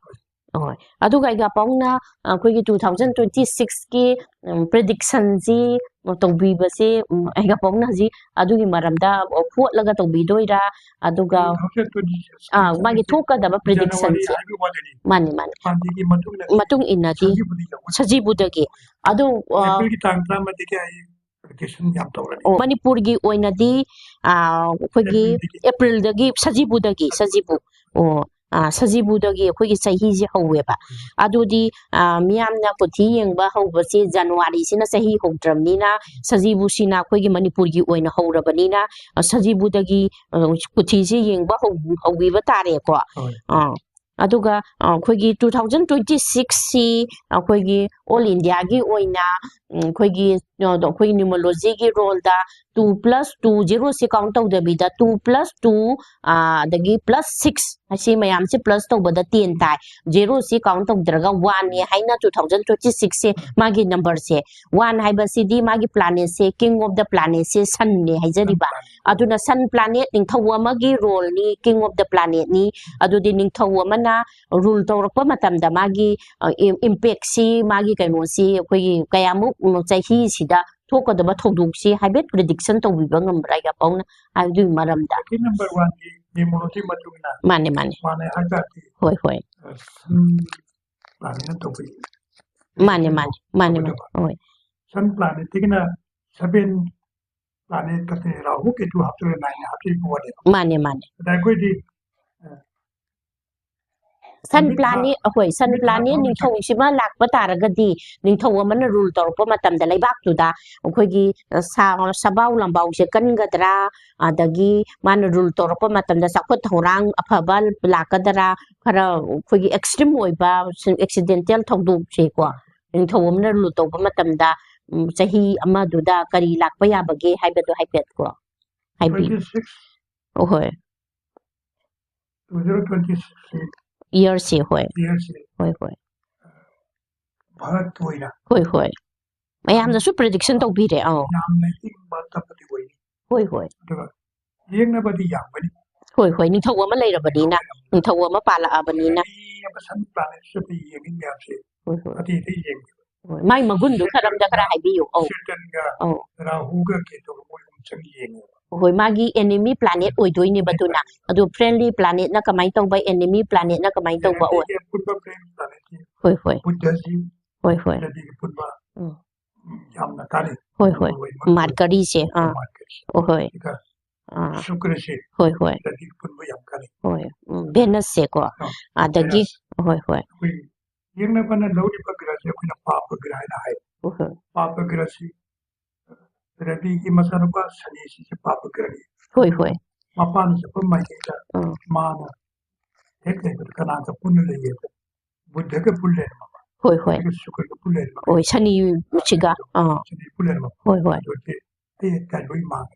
ꯍꯣꯏ꯫ ꯑꯗꯨꯒ ꯑꯩꯒ ꯄꯥꯎꯅ, ꯑ, ꯑꯩꯈꯣꯏꯒꯤ two thousand twenty sixꯀꯤ, ꯎꯝ, predictionꯁꯤ ꯇꯧꯕꯤꯕꯁꯦ, ꯎꯝ, ꯑꯩꯒ ꯄꯥꯎꯅ ꯍꯧꯖꯤꯛ ꯑꯗꯨꯒꯤ ꯃꯔꯝꯗ ꯍꯣꯠꯂꯒ ꯇꯧꯕꯤꯗꯣꯏꯔꯥ? ꯑꯗꯨꯒ, two thousand twenty six ꯑꯥ, ꯃꯥꯒꯤ ꯊꯣꯛꯀꯗꯕ prediction January ꯁꯦ꯫ ꯍꯥꯏꯕ ꯋꯥꯗꯅꯤ꯫ ꯃꯥꯅꯤ, ꯃꯥꯅꯤ꯫ ꯄꯥꯟꯖꯤꯒꯤ ꯃꯇꯨꯡ ꯏꯟꯅ ꯃꯇꯨꯡ ꯏꯟꯅꯗꯤ ꯁꯖꯤꯕꯨꯗꯒꯤ ꯌꯧꯒꯅꯤ꯫ ꯁꯖꯤꯕꯨꯗꯒꯤ꯫ ꯑꯗꯨ, ꯑ, Aprilꯒꯤ ꯇꯥꯡ ꯇꯔꯥꯃꯔꯤꯗꯒꯤ ꯑꯩ prediction ꯌꯥꯝ ꯇꯧꯔꯅꯤ꯫ ꯑꯣ, ꯃꯅꯤꯄꯨꯔꯒꯤ ꯑꯣꯏꯅꯗꯤ, ꯑ, ꯑꯩꯈꯣꯏꯒꯤ Aprilꯗꯒꯤ꯫ Aprilꯗꯒꯤ ꯁꯖꯤꯕꯨꯗꯒꯤ, ꯁꯖꯤꯕꯨ꯫ ꯑꯣ, ꯑ, ꯁꯖꯤꯕꯨꯗꯒꯤ ꯑꯩꯈꯣꯏꯒꯤ ꯆꯍꯤꯁꯦ ꯍꯧꯋꯦꯕ꯫ ꯎꯝ꯫ ꯑꯗꯨꯗꯤ, ꯑ, ꯃꯤꯌꯥꯝꯅ ꯀꯨꯊꯤ ꯌꯦꯡꯕ ꯍꯧꯕꯁꯦ Januaryꯁꯤꯅ ꯆꯍꯤ ꯍꯧꯗ꯭ꯔꯕꯅꯤꯅ, ꯁꯖꯤꯕꯨꯁꯤꯅ ꯑꯩꯈꯣꯏꯒꯤ ꯃꯅꯤꯄꯨꯔꯒꯤ ꯑꯣꯏꯅ ꯍꯧꯔꯕꯅꯤꯅ, ꯑ, ꯁꯖꯤꯕꯨꯗꯒꯤ, ꯑ, ꯀꯨꯊꯤꯁꯦ ꯌꯦꯡꯕ ꯍꯧ-, ꯍꯧꯕꯤꯕ ꯇꯥꯔꯦꯀꯣ꯫ ꯍꯣꯏ꯫ ꯑ, ꯑꯗꯨꯒ, ꯑ, ꯑꯩꯈꯣꯏꯒꯤ two thousand twenty sixꯁꯤ ꯑꯩꯈꯣꯏꯒꯤ all Indiaꯒꯤ ꯑꯣꯏꯅ, ꯎꯝ, ꯑꯩꯈꯣꯏꯒꯤ, ꯑ, ꯑꯩꯈꯣꯏꯒꯤ numerologyꯒꯤ rollꯗ two plus two, zeroꯁꯤ count ꯇꯧꯗꯕꯤꯗ two plus two, ꯑ, ꯑꯗꯒꯤ plus six, ꯑꯁꯤ ꯃꯌꯥꯝꯁꯤ plus ꯇꯧꯕꯗ ten ꯇꯥꯏ꯫ Zeroꯁꯤ count ꯇꯧꯗ꯭ꯔꯒ oneꯅꯤ ꯍꯥꯏꯅ two thousand twenty sixꯁꯦ ꯃꯥꯒꯤ numberꯁꯦ꯫ One ꯍꯥꯏꯕꯁꯤꯗꯤ ꯃꯥꯒꯤ planetꯁꯦ, king of the planetꯁꯦ sunꯅꯦ ꯍꯥꯏꯖꯔꯤꯕ꯫ Sun planet꯫ ꯑꯗꯨꯅ sun planet ꯅꯤꯡꯊꯧ ꯑꯃꯒꯤ roleꯅꯤ, king of the planetꯅꯤ꯫ ꯑꯗꯨꯗꯤ ꯅꯤꯡꯊꯧ ꯑꯃꯅ rule ꯇꯧꯔꯛꯄ ꯃꯇꯝꯗ ꯃꯥꯒꯤ, ꯑ, ꯏꯝ-, impactꯁꯤ, ꯃꯥꯒꯤ ꯀꯩꯅꯣꯁꯤ ꯑꯩꯈꯣꯏꯒꯤ ꯀꯌꯥꯃꯨꯛ ꯆꯍꯤꯁꯤꯗ ꯊꯣꯛꯀꯗꯕ ꯊꯧꯗꯣꯛꯁꯤ ꯍꯥꯏꯐꯦꯠ prediction ꯇꯧꯕꯤꯕ ꯉꯝꯕ꯭ꯔꯥ, ꯌꯥꯄꯥꯎꯅ? ꯑꯗꯨꯒꯤ ꯃꯔꯝꯗ꯫ Lucky number oneꯒꯤ numerology ꯃꯇꯨꯡ ꯏꯟꯅ ꯃꯥꯅꯦ, ꯃꯥꯅꯦ꯫ ꯃꯥꯅꯦ ꯍꯥꯏ ꯇꯥꯔꯗꯤ, ꯍꯣꯏ, ꯍꯣꯏ꯫ ꯑ, sun planetꯅ ꯇꯧꯕꯤ꯫ ꯃꯥꯅꯦ, ꯃꯥꯅꯦ, ꯃꯥꯅꯦ, ꯃꯥꯅꯦ꯫ ꯇꯧꯒꯗꯕ꯫ ꯍꯣꯏ꯫ Sun planetꯇꯒꯤꯅ seven planet ꯀꯇꯦ ꯔꯥꯍꯨ ꯀꯦꯇꯨ ꯍꯥꯞꯇꯣꯏꯔ nineꯅ ꯍꯥꯞꯇꯣꯏꯔ ꯄꯣꯠꯅꯦꯕ꯫ ꯃꯥꯅꯦ, ꯃꯥꯅꯦ꯫ ꯑꯗ ꯑꯩꯈꯣꯏꯗꯤ, ꯑ, Sun planet, ꯑꯩꯈꯣꯏ sun planet ꯅꯤꯡꯊꯧꯁꯤꯃ ꯂꯥꯛꯄ ꯇꯥꯔꯒꯗꯤ, ꯅꯤꯡꯊꯧ ꯑꯃꯅ rule ꯇꯧꯔꯛꯄ ꯃꯇꯝꯗ ꯂꯩꯕꯥꯛꯇꯨꯗ ꯑꯩꯈꯣꯏꯒꯤ, ꯑ, ꯁꯥ-, ꯁꯕꯥꯎ ꯂꯝꯕꯥꯎꯁꯦ ꯀꯟꯒꯗ꯭ꯔꯥ, ꯑꯗꯒꯤ ꯃꯥꯅ rule ꯇꯧꯔꯛꯄ ꯃꯇꯝꯗ ꯆꯥꯎꯈꯠ ꯊꯧꯔꯥꯡ ꯑꯐꯕ ꯂꯥꯛꯀꯗ꯭ꯔꯥ, ꯈꯔ ꯑꯩꯈꯣꯏꯒꯤ extreme ꯑꯣꯏꯕ accidental ꯊꯧꯗꯣꯛꯁꯦꯀꯣ, ꯅꯤꯡꯊꯧ ꯑꯃꯅ rule ꯇꯧꯕ ꯃꯇꯝꯗ, ꯎꯝ, ꯆꯍꯤ ꯑꯃꯗꯨꯗ ꯀꯔꯤ ꯂꯥꯛꯄ ꯌꯥꯕꯒꯦ ꯍꯥꯏꯕꯗꯣ ꯍꯥꯏꯐꯦꯠ ꯀꯣ ꯍꯥꯏꯕꯤꯌꯨ꯫ Twenty six, ꯍꯣꯏ꯫ Two thousand twenty six ꯁꯤ year ꯁꯦ, ꯍꯣꯏ꯫ Year ꯁꯦ, ꯍꯣꯏ, ꯍꯣꯏ꯫ ꯚꯥꯔꯠꯀꯤ ꯑꯣꯏꯅ ꯍꯣꯏ, ꯍꯣꯏ꯫ ꯃꯌꯥꯝꯅꯁꯨ prediction ꯇꯧꯕꯤꯔꯦ꯫ ꯑꯧ꯫ ꯌꯥꯝꯅ ꯏꯪꯕ ꯇꯞꯄꯗꯤ ꯑꯣꯏꯅꯤ꯫ ꯍꯣꯏ, ꯍꯣꯏ꯫ ꯑꯗꯨꯒ ꯌꯦꯡꯅꯕꯗꯤ ꯌꯥꯝꯒꯅꯤ꯫ ꯍꯣꯏ, ꯍꯣꯏ꯫ ꯅꯤꯡꯊꯧ ꯑꯃ ꯂꯩꯔꯕꯅꯤꯅ, ꯅꯤꯡꯊꯧ ꯑꯃ ꯄꯥꯜꯂꯛꯑꯕꯅꯤꯅ꯫ ꯃꯤ ꯑꯃ sun planet ꯁꯤꯗ ꯌꯦꯡꯉꯤ ꯃꯌꯥꯝꯁꯦ ꯍꯣꯏ, ꯍꯣꯏ꯫ ꯑꯇꯩ ꯑꯇꯩ ꯌꯦꯡꯗꯦ꯫ ꯍꯣꯏ꯫ ꯃꯥꯏ ꯃꯒꯨꯟꯗꯨ ꯈꯔ ꯑꯝꯇ ꯈꯔ ꯍꯥꯏꯕꯤꯌꯨ꯫ ꯑꯧ꯫ Saturn ꯒ ꯑꯧ꯫ ꯔꯥꯍꯨꯒ ꯀꯦꯇꯨꯒ ꯃꯣꯏ ꯑꯍꯨꯝ ꯆꯪ ꯌꯦꯡꯉꯦꯕ꯫ ꯍꯣꯏ, ꯃꯥꯒꯤ enemy planet ꯑꯣꯏꯗꯣꯏꯅꯦꯕ ꯑꯗꯨꯅ꯫ ꯑꯗꯨ friendly planet ꯅ ꯀꯃꯥꯏꯅ ꯇꯧꯕ, enemy planet ꯅ ꯀꯃꯥꯏꯅ ꯇꯧꯕ ꯑꯣꯏ? ꯔꯕꯤꯒꯤ ꯑꯄꯨꯟꯕ friendly planet ꯁꯤ ꯍꯣꯏ, ꯍꯣꯏ꯫ ꯕꯨꯙꯁꯤ ꯍꯣꯏ, ꯍꯣꯏ꯫ ꯔꯕꯤꯒꯤ ꯑꯄꯨꯟꯕ ꯎꯝ꯫ ꯌꯥꯝꯅ ꯀꯥꯟꯅꯩ꯫ ꯍꯣꯏ, ꯍꯣꯏ꯫ ꯃꯔꯨ ꯑꯣꯏꯕ Mercury ꯁꯦ, ꯑꯥ꯫ Mercury ꯁꯦ꯫ ꯑꯣ, ꯍꯣꯏ꯫ ꯑꯗꯨꯒ ꯑꯥ꯫ ꯁꯨꯀ꯭ꯔꯁꯦ ꯍꯣꯏ, ꯍꯣꯏ꯫ ꯔꯕꯤꯒꯤ ꯑꯄꯨꯟꯕ ꯌꯥꯝ ꯀꯥꯟꯅꯩ꯫ ꯍꯣꯏ꯫ ꯎꯝ, Venus ꯁꯦꯀꯣ꯫ ꯑꯥ, ꯑꯗꯒꯤ, Venus꯫ ꯍꯣꯏ, ꯍꯣꯏ꯫ ꯑꯩꯈꯣꯏ ꯌꯦꯡꯅꯕꯅ ꯂꯧꯔꯤꯕ ꯒ꯭ꯔꯍꯁꯦ ꯑꯩꯈꯣꯏꯅ ꯄꯥꯄ ꯒ꯭ꯔꯍ ꯍꯥꯏꯅ ꯍꯥꯏ꯫ ꯍꯣꯏ, ꯍꯣꯏ꯫ ꯄꯥꯄ ꯒ꯭ꯔꯍꯁꯤ ꯔꯕꯤꯒꯤ ꯃꯆꯥꯅꯨꯄꯥ ꯁꯅꯤꯁꯤꯁꯨ ꯄꯥꯄ ꯒ꯭ꯔꯍꯅꯤ꯫ ꯍꯣꯏ, ꯍꯣꯏ꯫ ꯃꯄꯥꯟ ꯆꯠꯄ ꯃꯥꯏꯀꯩꯗ ꯑꯥ꯫ ꯃꯥꯅ ꯍꯦꯛ ꯂꯩꯕꯗ ꯀꯅꯥꯒ ꯄꯨꯟꯅ ꯂꯩꯌꯦꯕ? ꯕꯨꯙꯒ ꯄꯨꯟ ꯂꯩꯔꯝꯃꯕ? ꯍꯣꯏ, ꯍꯣꯏ꯫ ꯑꯗꯨꯒ ꯁꯨꯀ꯭ꯔꯒ ꯄꯨꯟ ꯂꯩꯔꯝꯃꯕ? ꯍꯣꯏ, ꯁꯅꯤꯁꯤꯒ, ꯑꯥ꯫ ꯁꯅꯤ ꯄꯨꯟ ꯂꯩꯔꯝꯃꯕ? ꯍꯣꯏ, ꯍꯣꯏ꯫ ꯑꯗꯨꯗꯤ ꯑꯩ ꯀꯥꯏꯕ ꯏꯃꯥꯡ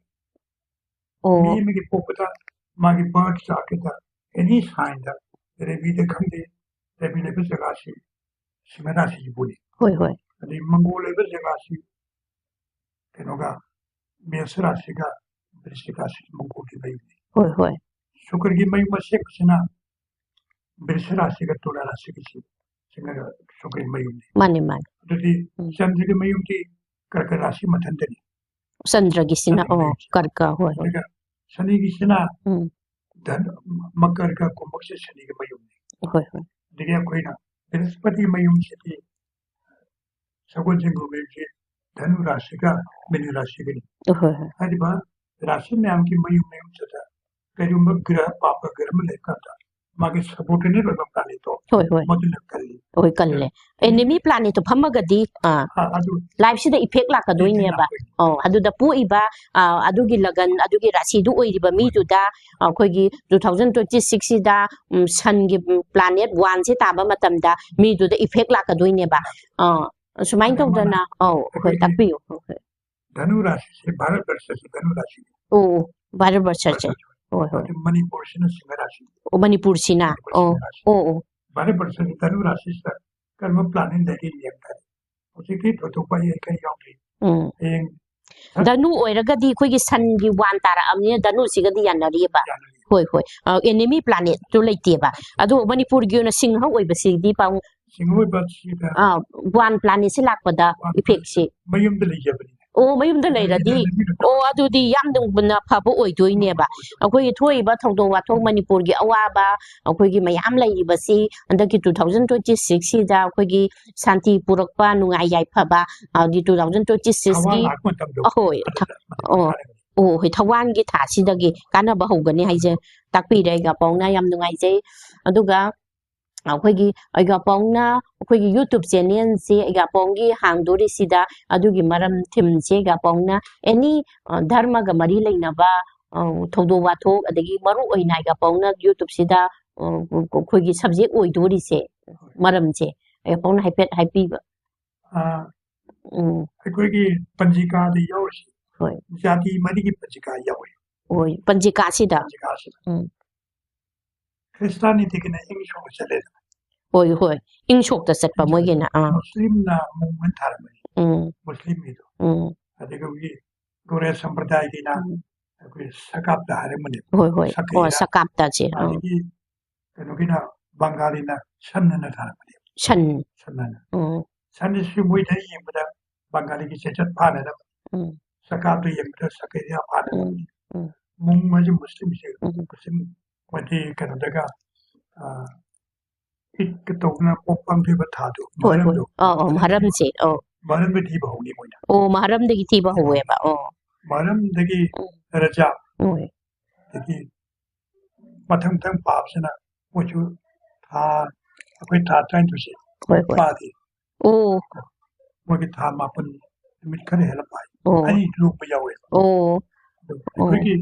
ꯑꯣ꯫ ꯃꯤ ꯑꯃꯒꯤ ꯄꯣꯛꯄꯗ ꯃꯥꯒꯤ birth chartꯀꯤꯗ any signꯗ ꯔꯕꯤꯗ ꯈꯪꯗꯦ, ꯔꯕꯤ ꯂꯩꯕ ꯖꯒꯥꯁꯤ ꯁꯤꯡꯍ ꯔꯥꯁꯤꯁꯤ ꯄꯨꯜꯂꯤ꯫ ꯍꯣꯏ, ꯍꯣꯏ꯫ ꯑꯗꯩ ꯃꯪꯒꯣꯜ ꯂꯩꯕ ꯖꯒꯥꯁꯤ ꯀꯩꯅꯣꯒ, ꯃꯦꯁ ꯔꯥꯁꯤꯒ ꯕ꯭ꯔꯤꯁꯆꯤꯀ ꯔꯥꯁꯤ ꯃꯪꯒꯣꯜꯒꯤ ꯃꯌꯨꯝꯅꯤ꯫ ꯍꯣꯏ, ꯍꯣꯏ꯫ ꯁꯨꯀ꯭ꯔꯒꯤ ꯃꯌꯨꯝ ꯑꯁꯦꯡꯕꯁꯤꯅ ꯕ꯭ꯔꯤꯁꯆꯤꯀ ꯔꯥꯁꯤꯒ ꯇꯨꯂꯥ ꯔꯥꯁꯤꯒꯤꯁꯤ ꯁꯤꯡꯍ ꯁꯨꯀ꯭ꯔꯒꯤ ꯃꯌꯨꯝꯅꯤ꯫ ꯃꯥꯅꯦ, ꯃꯥꯅꯦ꯫ ꯑꯗꯨꯗꯤ ꯎꯝ꯫ ꯆꯟꯗ꯭ꯔꯒꯤ ꯃꯌꯨꯝꯗꯤ ꯀꯔꯀ ꯔꯥꯁꯤ ꯃꯊꯟꯇꯅꯤ꯫ ꯆꯟꯗ꯭ꯔꯒꯤꯁꯤꯅ, ꯆꯟꯗ꯭ꯔꯒꯤ ꯑꯣ, ꯃꯌꯨꯝꯁꯦ꯫ ꯀꯔꯀ, ꯍꯣꯏ, ꯍꯣꯏ꯫ ꯑꯗꯨꯒ ꯁꯅꯤꯒꯤꯁꯤꯅ ꯎꯝ꯫ ꯙꯟ-, ꯃꯀꯔꯒ ꯀꯨꯝꯚꯁꯦ ꯁꯅꯤꯒꯤ ꯃꯌꯨꯝꯅꯤ꯫ ꯍꯣꯏ, ꯍꯣꯏ꯫ ꯑꯗꯒꯤ ꯑꯩꯈꯣꯏꯅ ꯕ꯭ꯔꯍꯁꯄꯇꯤ ꯃꯌꯨꯝꯁꯤꯗꯤ ꯁꯒꯣꯜꯁꯦꯟꯒꯤ ꯃꯌꯨꯝꯁꯤ ꯙꯅꯨ ꯔꯥꯁꯤꯒ ꯃꯤꯅ ꯔꯥꯁꯤꯒꯅꯤ꯫ ꯍꯣꯏ, ꯍꯣꯏ꯫ ꯍꯥꯏꯔꯤꯕ ꯔꯥꯁꯤ ꯃꯌꯥꯝꯒꯤ ꯃꯌꯨꯝ ꯃꯌꯨꯝꯁꯤꯗ ꯀꯔꯤꯒꯨꯝꯕ ꯒ꯭ꯔꯍ, ꯄꯥꯄ ꯒ꯭ꯔꯍ ꯑꯃ ꯂꯩꯕ ꯀꯥꯟꯗ ꯃꯥꯒꯤ subordinate ꯑꯣꯏꯕ planetꯇꯣ ꯍꯣꯏ ꯍꯣꯏ ꯃꯗꯨꯅ ꯀꯜꯂꯤ꯫ ꯍꯣꯏ ꯀꯜꯂꯦ꯫ Enemy planetꯇꯣ ꯐꯝꯃꯒꯗꯤ ꯑꯥ ꯑ, ꯑꯗꯨ lifeꯁꯤꯗ effect ꯂꯥꯛꯀꯗꯣꯏꯅꯦꯕ꯫ ꯑꯣ ꯑꯗꯨꯗ ꯄꯣꯛꯏꯕ ꯑ, ꯑꯗꯨꯒꯤ ꯂꯒꯟ ꯑꯗꯨꯒꯤ ꯔꯥꯁꯤꯗꯨ ꯑꯣꯏꯔꯤꯕ ꯃꯤꯗꯨꯗ ꯑꯩꯈꯣꯏꯒꯤ two thousand twenty sixꯁꯤꯗ ꯎꯝ, sunꯒꯤ planet oneꯁꯦ ꯇꯥꯕ ꯃꯇꯝꯗ ꯃꯤꯗꯨꯗ effect ꯂꯥꯛꯀꯗꯣꯏꯅꯦꯕ꯫ ꯑ, ꯁꯨꯃꯥꯏꯅ ꯑꯗ ꯃꯥꯅ ꯇꯧꯗꯅ ꯑꯧ ꯍꯣꯏ ꯑꯩꯈꯣꯏꯒꯤ ꯇꯥꯛꯄꯤꯌꯨ꯫ ꯍꯣꯏ, ꯍꯣꯏ꯫ ꯙꯅꯨ ꯔꯥꯁꯤꯁꯦ ꯚꯥꯔꯠ ꯕꯔꯁꯁꯤ ꯙꯅꯨ ꯔꯥꯁꯤꯅꯤ꯫ ꯑꯣ ꯚꯥꯔꯠ ꯕꯔꯁꯁꯦ꯫ ꯍꯣꯏ ꯍꯣꯏ꯫ ꯑꯗꯨ ꯃꯅꯤꯄꯨꯔꯁꯤꯅ ꯁꯤꯡꯍ ꯔꯥꯁꯤꯅꯤ꯫ ꯑꯣ, ꯃꯅꯤꯄꯨꯔꯁꯤꯅ꯫ ꯃꯅꯤꯄꯨꯔ ꯑꯣ ꯁꯤꯡꯍ ꯔꯥꯁꯤ꯫ ꯑꯣ ꯑꯣ꯫ ꯚꯥꯔꯠ ꯕꯔꯁꯁꯤ ꯙꯅꯨ ꯔꯥꯁꯤꯁꯤꯗ ꯀꯔꯝꯕ planet ꯂꯩꯒꯦ ꯌꯦꯡ ꯇꯥꯔꯦ꯫ ꯍꯧꯖꯤꯛꯇꯤ ꯊꯣꯏꯗꯣꯛꯄ ꯑꯩ ꯀꯔꯤ ꯌꯥꯎꯗ꯭ꯔꯤ꯫ ꯎꯝ꯫ ꯍꯌꯦꯡ ꯙꯅꯨ ꯑꯣꯏꯔꯒꯗꯤ ꯑꯩꯈꯣꯏꯒꯤ sunꯒꯤ one ꯇꯥꯔꯛꯑꯕꯅꯤꯅ ꯙꯅꯨꯁꯤꯒꯗꯤ ꯌꯥꯅꯔꯤꯑꯕ꯫ ꯌꯥꯅꯔꯤ꯫ ꯍꯣꯏ ꯍꯣꯏ꯫ Enemy planetꯇꯨ ꯂꯩꯇꯦꯕ꯫ ꯑꯗꯣ ꯃꯅꯤꯄꯨꯔꯒꯤ ꯑꯣꯏꯅ ꯁꯤꯡꯍ ꯑꯣꯏꯕꯁꯤꯗꯤ ꯄꯥꯎ ꯁꯤꯡꯍ ꯑꯣꯏꯕꯁꯤꯗ ꯑꯥ, one planetꯁꯤ ꯂꯥꯛꯄꯗ effectꯁꯤ꯫ ꯃꯌꯨꯝꯗ ꯂꯩꯖꯕꯅꯤ꯫ ꯑꯣ ꯃꯌꯨꯝꯗ ꯂꯩꯔꯗꯤ꯫ ꯑꯣ ꯑꯗꯨꯗꯤ ꯌꯥꯝꯅ ꯐꯕ ꯑꯣꯏꯗꯣꯏꯅꯦꯕ꯫ ꯑꯩꯈꯣꯏꯒꯤ ꯊꯣꯛꯏꯕ ꯊꯧꯗꯣꯛ ꯋꯥꯊꯣꯛ ꯃꯅꯤꯄꯨꯔꯒꯤ ꯑꯋꯥꯕ, ꯑꯩꯈꯣꯏꯒꯤ ꯃꯌꯥꯝ ꯂꯩꯔꯤꯕꯁꯤ ꯍꯟꯗꯛꯀꯤ two thousand twenty sixꯁꯤꯗ ꯑꯩꯈꯣꯏꯒꯤ ꯁꯥꯟꯇꯤ ꯄꯨꯔꯛꯄ, ꯅꯨꯡꯉꯥꯏ ꯌꯥꯏꯐꯕ, ꯑꯗꯤ two thousand twenty sixꯀꯤ ꯊꯋꯥꯟ ꯂꯥꯛꯄ ꯃꯇꯝꯗꯣ ꯑꯍꯣꯏ, ꯊ- ꯑꯗꯨꯗ ꯃꯗꯨ ꯑꯣ꯫ ꯃꯇꯥꯡꯗ ꯑꯣ ꯍꯣꯏ, ꯊꯋꯥꯟꯒꯤ ꯊꯥꯁꯤꯗꯒꯤ ꯀꯥꯟꯅꯕ ꯍꯧꯒꯅꯤ ꯍꯥꯏꯖꯦ ꯇꯥꯛꯄꯤꯔꯦ ꯑꯩꯒꯤ ꯑꯄꯥꯎꯅ, ꯌꯥꯝ ꯅꯨꯡꯉꯥꯏꯖꯩ꯫ ꯑꯗꯨꯒ ꯑꯩꯈꯣꯏꯒꯤ ꯑꯩꯒꯤ ꯑꯄꯥꯎꯅ ꯑꯩꯈꯣꯏꯒꯤ YouTube channelꯁꯦ ꯑꯩꯒꯤ ꯑꯄꯥꯎꯒꯤ ꯍꯥꯡꯗꯣꯔꯤꯁꯤꯗ ꯑꯗꯨꯒꯤ ꯃꯔꯝ themeꯁꯦ ꯑꯩꯒꯤ ꯑꯄꯥꯎꯅ any ꯙꯔꯃꯒ ꯃꯔꯤ ꯂꯩꯅꯕ ꯑ, ꯊꯧꯗꯣꯛ ꯋꯥꯊꯣꯛ ꯑꯗꯒꯤ ꯃꯔꯨ ꯑꯣꯏꯅ ꯑꯩꯒꯤ ꯑꯄꯥꯎꯅ YouTubeꯁꯤꯗ ꯑ, ꯑꯩꯈꯣꯏꯒꯤ subject ꯑꯣꯏꯗꯣꯔꯤꯁꯦ ꯃꯔꯝꯁꯦ ꯑꯩꯒꯤ ꯑꯄꯥꯎꯅ ꯍꯥꯏꯐꯦꯠ ꯍꯥꯏꯕꯤꯕ꯫ ꯑꯥ, ꯎꯝ ꯑꯩꯈꯣꯏꯒꯤ ꯄꯟꯖꯤꯀꯥꯗ ꯌꯥꯎꯔꯤꯁꯤ ꯍꯣꯏ꯫ ꯖꯥꯇꯤ ꯃꯔꯤꯒꯤ ꯄꯟꯖꯤꯀꯥ ꯌꯥꯎꯏ꯫ ꯍꯣꯏ ꯄꯟꯖꯤꯀꯥꯁꯤꯗ꯫ ꯄꯟꯖꯤꯀꯥꯁꯤꯗ꯫ ꯎꯝ꯫ ꯈ꯭ꯔꯤꯁꯇꯥꯅꯤꯇꯤꯒꯤꯅ ꯏꯪ ꯁꯣꯛꯅ ꯆꯠꯂꯦꯗꯅ꯫ ꯍꯣꯏ ꯍꯣꯏ꯫ ꯏꯪ ꯁꯣꯛꯇ ꯆꯠꯄ ꯃꯣꯏꯒꯤꯅ꯫ ꯑꯥ꯫ ꯃꯨꯁꯂꯤꯝꯅ ꯃꯣꯡꯃꯟ ꯊꯥꯔꯝꯕꯅꯤ꯫ ꯎꯝ ꯃꯨꯁꯂꯤꯝꯒꯤꯗꯣ꯫ ꯎꯝ꯫ ꯑꯗꯒꯤ ꯑꯩꯈꯣꯏꯒꯤ ꯒꯣꯔꯦ ꯁꯝꯄ꯭ꯔꯗꯥꯏꯒꯤꯅ ꯎꯝ꯫ ꯑꯩꯈꯣꯏ ꯁꯀꯥꯞꯇ ꯍꯥꯏꯔꯝꯕꯅꯦ꯫ ꯍꯣꯏ ꯍꯣꯏ꯫ ꯑꯣ ꯁꯀꯩꯔ꯫ ꯁꯀꯥꯞꯇꯁꯦ꯫ ꯑꯥ꯫ ꯑꯗꯒꯤ ꯀꯩꯅꯣꯒꯤꯅ ꯕꯪꯒꯥꯂꯤꯅ ꯁꯟꯅꯅ ꯊꯥꯔꯝꯕꯅꯦ꯫ ꯁꯟ꯫ ꯁꯟꯅꯅ꯫ ꯎꯝ꯫ ꯁꯟꯁꯤꯁꯨ ꯃꯣꯏꯗ ꯌꯦꯡꯕꯗ ꯕꯪꯒꯥꯂꯤꯒꯤ ꯆꯦꯆꯠ ꯐꯥꯅꯅꯕ꯫ ꯎꯝ꯫ ꯁꯀꯥꯞꯇ ꯌꯦꯡꯕꯗ ꯁꯀꯩꯔ ꯐꯥꯅꯅꯕ꯫ ꯎꯝ꯫ ꯎꯝ꯫ ꯃꯨꯡ ꯍꯥꯏꯁꯦ ꯃꯨꯁꯂꯤꯝꯁꯦ꯫ ꯎꯝ꯫ ꯃꯨꯁꯂꯤꯝ ꯃꯣꯏꯗꯤ ꯀꯩꯅꯣꯗꯒ, ꯑ, ꯏꯠꯀ ꯇꯧꯗꯅ ꯄꯣꯛ ꯄꯥꯡꯊꯣꯏꯕ ꯊꯥꯗꯣ꯫ ꯍꯣꯏ ꯍꯣꯏ꯫ ꯃꯍꯔꯝꯗꯣ꯫ ꯑꯥ ꯑꯥ ꯃꯍꯔꯝꯁꯦ꯫ ꯑꯣ꯫ ꯃꯍꯔꯝꯗ ꯊꯤꯕ ꯍꯧꯅꯤ ꯃꯣꯏꯅ꯫ ꯑꯣ ꯃꯍꯔꯝꯗꯒꯤ ꯊꯤꯕ ꯍꯧꯋꯦꯕ꯫ ꯑꯣ꯫ ꯃꯍꯔꯝꯗꯒꯤ ꯎꯝ꯫ ꯔꯖꯥ꯫ ꯍꯣꯏ꯫ ꯑꯗꯒꯤ ꯃꯊꯪ ꯃꯊꯪ ꯄꯥꯞꯁꯤꯅ ꯃꯣꯏꯁꯨ ꯊꯥ ꯑꯩꯈꯣꯏ ꯊꯥ ꯇꯔꯥꯅꯤꯊꯣꯏꯁꯦ ꯍꯣꯏ ꯍꯣꯏ ꯄꯥꯗꯦ꯫ ꯑꯣ ꯃꯣꯏꯒꯤ ꯊꯥ ꯃꯥꯄꯟ ꯅꯨꯃꯤꯠ ꯈꯔ ꯍꯦꯜꯂ ꯄꯥꯏ꯫ ꯑꯣ ꯑꯅꯤ ꯂꯣꯡꯕ ꯌꯥꯎꯋꯦ꯫ ꯑꯣ ꯑꯗꯨ ꯑꯩꯈꯣꯏꯒꯤ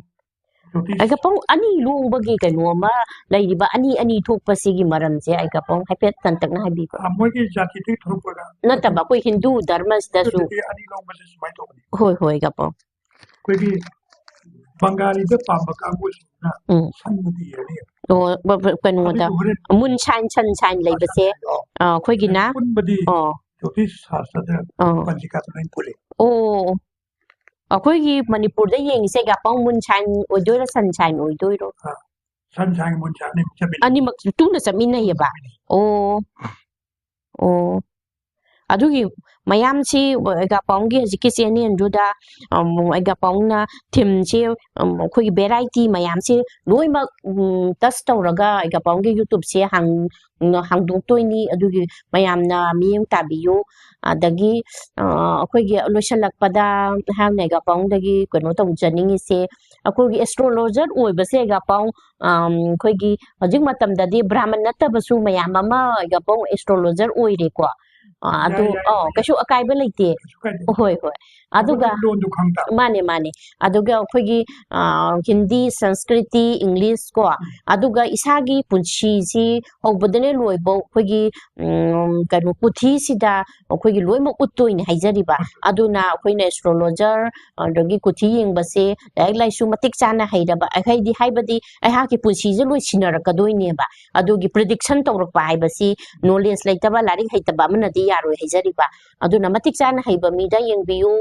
ꯖꯣꯇꯤꯁ ꯑꯩꯒ ꯄꯥꯎ ꯑꯅꯤ ꯂꯣꯡꯕꯒꯤ ꯀꯩꯅꯣ ꯑꯃ ꯂꯩꯔꯤꯕ, ꯑꯅꯤ ꯑꯅꯤ ꯊꯣꯛꯄꯁꯤꯒꯤ ꯃꯔꯝꯁꯦ ꯑꯩꯒ ꯄꯥꯎ ꯍꯥꯏꯐꯦꯠ ꯇꯟꯇꯛꯅ ꯍꯥꯏꯕꯤꯕ꯫ ꯑ, ꯃꯣꯏꯒꯤ ꯖꯥꯇꯤꯗꯒꯤ ꯊꯣꯛꯂꯛꯄꯒ ꯅꯠꯇꯕ ꯑꯩꯈꯣꯏ ꯍꯤꯟꯗꯨ ꯙꯔꯃꯁꯤꯗꯁꯨ꯫ ꯑꯗꯨꯗꯤ ꯑꯅꯤ ꯂꯣꯡꯕꯁꯦ ꯁꯨꯃꯥꯏꯅ ꯇꯧꯕꯅꯤ꯫ ꯍꯣꯏ ꯍꯣꯏ, ꯑꯩꯒ ꯄꯥꯎ꯫ ꯑꯩꯈꯣꯏꯒꯤ ꯕꯪꯒꯥꯂꯤꯗ ꯄꯥꯝꯕ ꯀꯥꯡꯕꯨꯁꯤꯡꯅ ꯎꯝ ꯁꯟꯕꯨꯗꯤ ꯌꯦꯡꯉꯤ꯫ ꯑꯣ, ꯕ- ꯕ- ꯀꯩꯅꯣꯗ ꯑꯗꯨꯕꯨ ꯍꯣꯔꯦꯟ ꯃꯨꯟ ꯁꯥꯏꯟ ꯁꯟ ꯁꯥꯏꯟ ꯂꯩꯕꯁꯦ꯫ ꯑ, ꯑꯩꯈꯣꯏꯒꯤꯅ ꯄꯨꯟꯕꯗꯤ ꯑꯣ ꯖꯣꯇꯤꯁ ꯁꯥꯁꯇ꯭ꯔꯗ ꯑꯣ ꯄꯟꯖꯤꯀꯥꯗ ꯂꯣꯏ ꯄꯨꯜꯂꯤ꯫ ꯑꯣ, ꯑꯩꯈꯣꯏꯒꯤ ꯃꯅꯤꯄꯨꯔꯗ ꯌꯦꯡꯉꯤꯁꯦ ꯑꯩꯒ ꯄꯥꯎ ꯃꯨꯟ ꯁꯥꯏꯟ ꯑꯣꯏꯗꯣꯏꯔꯥ ꯁꯟ ꯁꯥꯏꯟ ꯑꯣꯏꯗꯣꯏꯔꯣ? ꯁꯟ ꯁꯥꯏꯟ ꯃꯨꯟ ꯁꯥꯏꯟ ꯑꯅꯤꯃꯛ ꯆꯠꯃꯤꯟꯅꯩ꯫ ꯑꯅꯤꯃꯛ ꯇꯨꯅ ꯆꯠꯃꯤꯟꯅꯩꯌꯦꯕ꯫ ꯑꯣ ꯑꯣ, ꯑꯗꯨꯒꯤ ꯃꯌꯥꯝꯁꯤ ꯑꯩꯒ ꯄꯥꯎꯒꯤ ꯍꯧꯖꯤꯛꯀꯤ ꯆꯦꯅꯦꯜꯗꯨꯗ ꯑꯩꯒ ꯄꯥꯎꯅ ꯊꯤꯝꯁꯦ ꯑꯩꯈꯣꯏꯒꯤ ꯚꯦꯔꯥꯏꯇꯤ ꯃꯌꯥꯝꯁꯦ ꯂꯣꯏꯅꯃꯛ ꯇꯁ ꯇꯧꯔꯒ ꯑꯩꯒ ꯄꯥꯎꯒꯤ ꯌꯨꯇ꯭ꯌꯨꯕꯁꯦ ꯍꯥꯡ ꯍꯥꯡꯗꯣꯛꯇꯣꯏꯅꯤ꯫ ꯑꯗꯨꯒꯤ ꯃꯌꯥꯝꯅ ꯃꯤꯠꯌꯦꯡ ꯇꯥꯕꯤꯌꯨ꯫ ꯑꯗꯒꯤ ꯑ, ꯑꯩꯈꯣꯏꯒꯤ ꯂꯣꯏꯁꯤꯜꯂꯛꯄꯗ ꯑꯩꯍꯥꯛꯅ ꯑꯩꯒ ꯄꯥꯎꯗꯒꯤ ꯀꯩꯅꯣ ꯇꯧꯖꯅꯤꯡꯉꯤꯁꯦ, ꯑꯩꯈꯣꯏꯒꯤ ꯑꯦꯁꯇ꯭ꯔꯣꯂꯣꯖꯔ ꯑꯣꯏꯕꯁꯦ ꯑꯩꯒ ꯄꯥꯎ ꯑꯩꯈꯣꯏꯒꯤ ꯍꯧꯖꯤꯛ ꯃꯇꯝꯗꯗꯤ ꯕ꯭ꯔꯥꯍꯃꯟ ꯅꯠꯇꯕꯁꯨ ꯃꯌꯥꯝ ꯑꯃ ꯑꯩꯒ ꯄꯥꯎ ꯑꯦꯁꯇ꯭ꯔꯣꯂꯣꯖꯔ ꯑꯣꯏꯔꯦꯀꯣ꯫ ꯑ, ꯑꯗꯨ ꯌꯥꯏ, ꯌꯥꯏ, ꯑ, ꯌꯥꯏ꯫ ꯀꯩꯁꯨ ꯑꯀꯥꯏꯕ ꯂꯩꯇꯦ꯫ ꯀꯩꯁꯨ ꯀꯥꯏꯗꯦ꯫ ꯍꯣꯏ ꯍꯣꯏ꯫ ꯑꯗꯨꯒ ꯑꯩꯈꯣꯏꯒꯤ ꯂꯣꯟꯗꯣ ꯈꯪ ꯇꯥꯕ꯫ ꯃꯥꯅꯦ ꯃꯥꯅꯦ꯫ ꯑꯗꯨꯒ ꯑꯩꯈꯣꯏꯒꯤ ꯑ, ꯍꯤꯟꯗꯤ, ꯁꯪꯁꯀ꯭ꯔꯤꯇꯤ, ꯏꯪꯂꯤꯁ ꯀꯣ, ꯑꯗꯨꯒ ꯏꯁꯥꯒꯤ ꯄꯨꯟꯁꯤꯁꯤ ꯍꯧꯕꯗꯅꯦ ꯂꯣꯏꯕ ꯑꯩꯈꯣꯏꯒꯤ ꯎꯝ, ꯀꯩꯅꯣ ꯀꯨꯊꯤꯁꯤꯗ ꯑꯩꯈꯣꯏꯒꯤ ꯂꯣꯏꯅꯃꯛ ꯎꯠꯇꯣꯏꯅꯦ ꯍꯥꯏꯖꯔꯤꯕ꯫ ꯑꯗꯨꯅ ꯑꯩꯈꯣꯏꯅ ꯑꯦꯁꯇ꯭ꯔꯣꯂꯣꯖꯔ ꯑꯗꯒꯤ ꯀꯨꯊꯤ ꯌꯦꯡꯕꯁꯦ ꯂꯥꯏꯔꯤꯛ ꯂꯥꯏꯁꯨ ꯃꯇꯤꯛ ꯆꯥꯅ ꯍꯩꯔꯕ, ꯍꯥꯏꯗꯤ ꯍꯥꯏꯕꯗꯤ ꯑꯩꯍꯥꯛꯀꯤ ꯄꯨꯟꯁꯤꯁꯦ ꯂꯣꯏ ꯁꯤꯟꯅꯔꯛꯀꯗꯣꯏꯅꯦꯕ꯫ ꯑꯗꯨꯒꯤ ꯄ꯭ꯔꯤꯗꯤꯛꯁꯟ ꯇꯧꯔꯛꯄ ꯍꯥꯏꯕꯁꯤ ꯅꯣꯂꯦꯖ ꯂꯩꯇꯕ, ꯂꯥꯏꯔꯤꯛ ꯍꯩꯇꯕ ꯑꯃꯅꯗꯤ ꯌꯥꯔꯣꯏ ꯍꯥꯏꯖꯔꯤꯕ꯫ ꯑꯗꯨꯅ ꯃꯇꯤꯛ ꯆꯥꯅ ꯍꯩꯕ ꯃꯤꯗ ꯌꯦꯡꯕꯤꯌꯨ꯫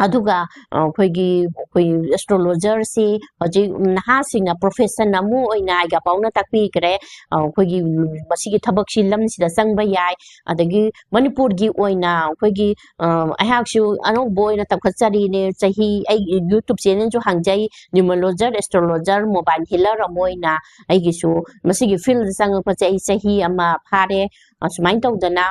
ꯑꯗꯨꯒ ꯑ, ꯑꯩꯈꯣꯏꯒꯤ ꯑꯩꯈꯣꯏ ꯑꯦꯁꯇ꯭ꯔꯣꯂꯣꯖꯔꯁꯤ ꯍꯧꯖꯤꯛ ꯅꯍꯥꯁꯤꯡꯅ ꯄ꯭ꯔꯣꯐꯦꯁꯟ ꯑꯃ ꯑꯣꯏꯅ ꯑꯩꯒ ꯄꯥꯎꯅ ꯇꯥꯛꯄꯤꯈ꯭ꯔꯦ꯫ ꯑ, ꯑꯩꯈꯣꯏꯒꯤ ꯎꯝ, ꯃꯁꯤꯒꯤ ꯊꯕꯛꯁꯤ ꯂꯝꯁꯤꯗ ꯆꯪꯕ ꯌꯥꯏ꯫ ꯑꯗꯒꯤ ꯃꯅꯤꯄꯨꯔꯒꯤ ꯑꯣꯏꯅ ꯑꯩꯈꯣꯏꯒꯤ ꯑ, ꯑꯩꯍꯥꯛꯁꯨ ꯑꯅꯧꯕ ꯑꯣꯏꯅ ꯇꯧꯈꯠꯆꯔꯤꯅꯦ꯫ ꯆꯍꯤ ꯑꯩ ꯌꯨꯇ꯭ꯌꯨꯕ ꯆꯦꯅꯦꯜꯁꯨ ꯍꯥꯡꯖꯩ, ꯅ꯭ꯌꯨꯃꯔꯣꯂꯣꯖꯔ ꯑꯦꯁꯇ꯭ꯔꯣꯂꯣꯖꯔ ꯃꯣꯕꯥꯏꯜ ꯍꯤꯂꯔ ꯑꯃ ꯑꯣꯏꯅ꯫ ꯑꯩꯒꯤꯁꯨ ꯃꯁꯤꯒꯤ ꯐꯤꯜꯗ ꯆꯪꯉꯛꯄꯁꯦ ꯑꯩ ꯆꯍꯤ ꯑꯃ ꯐꯥꯔꯦ꯫ ꯑꯁꯨꯃꯥꯏꯅ ꯇꯧꯗꯅ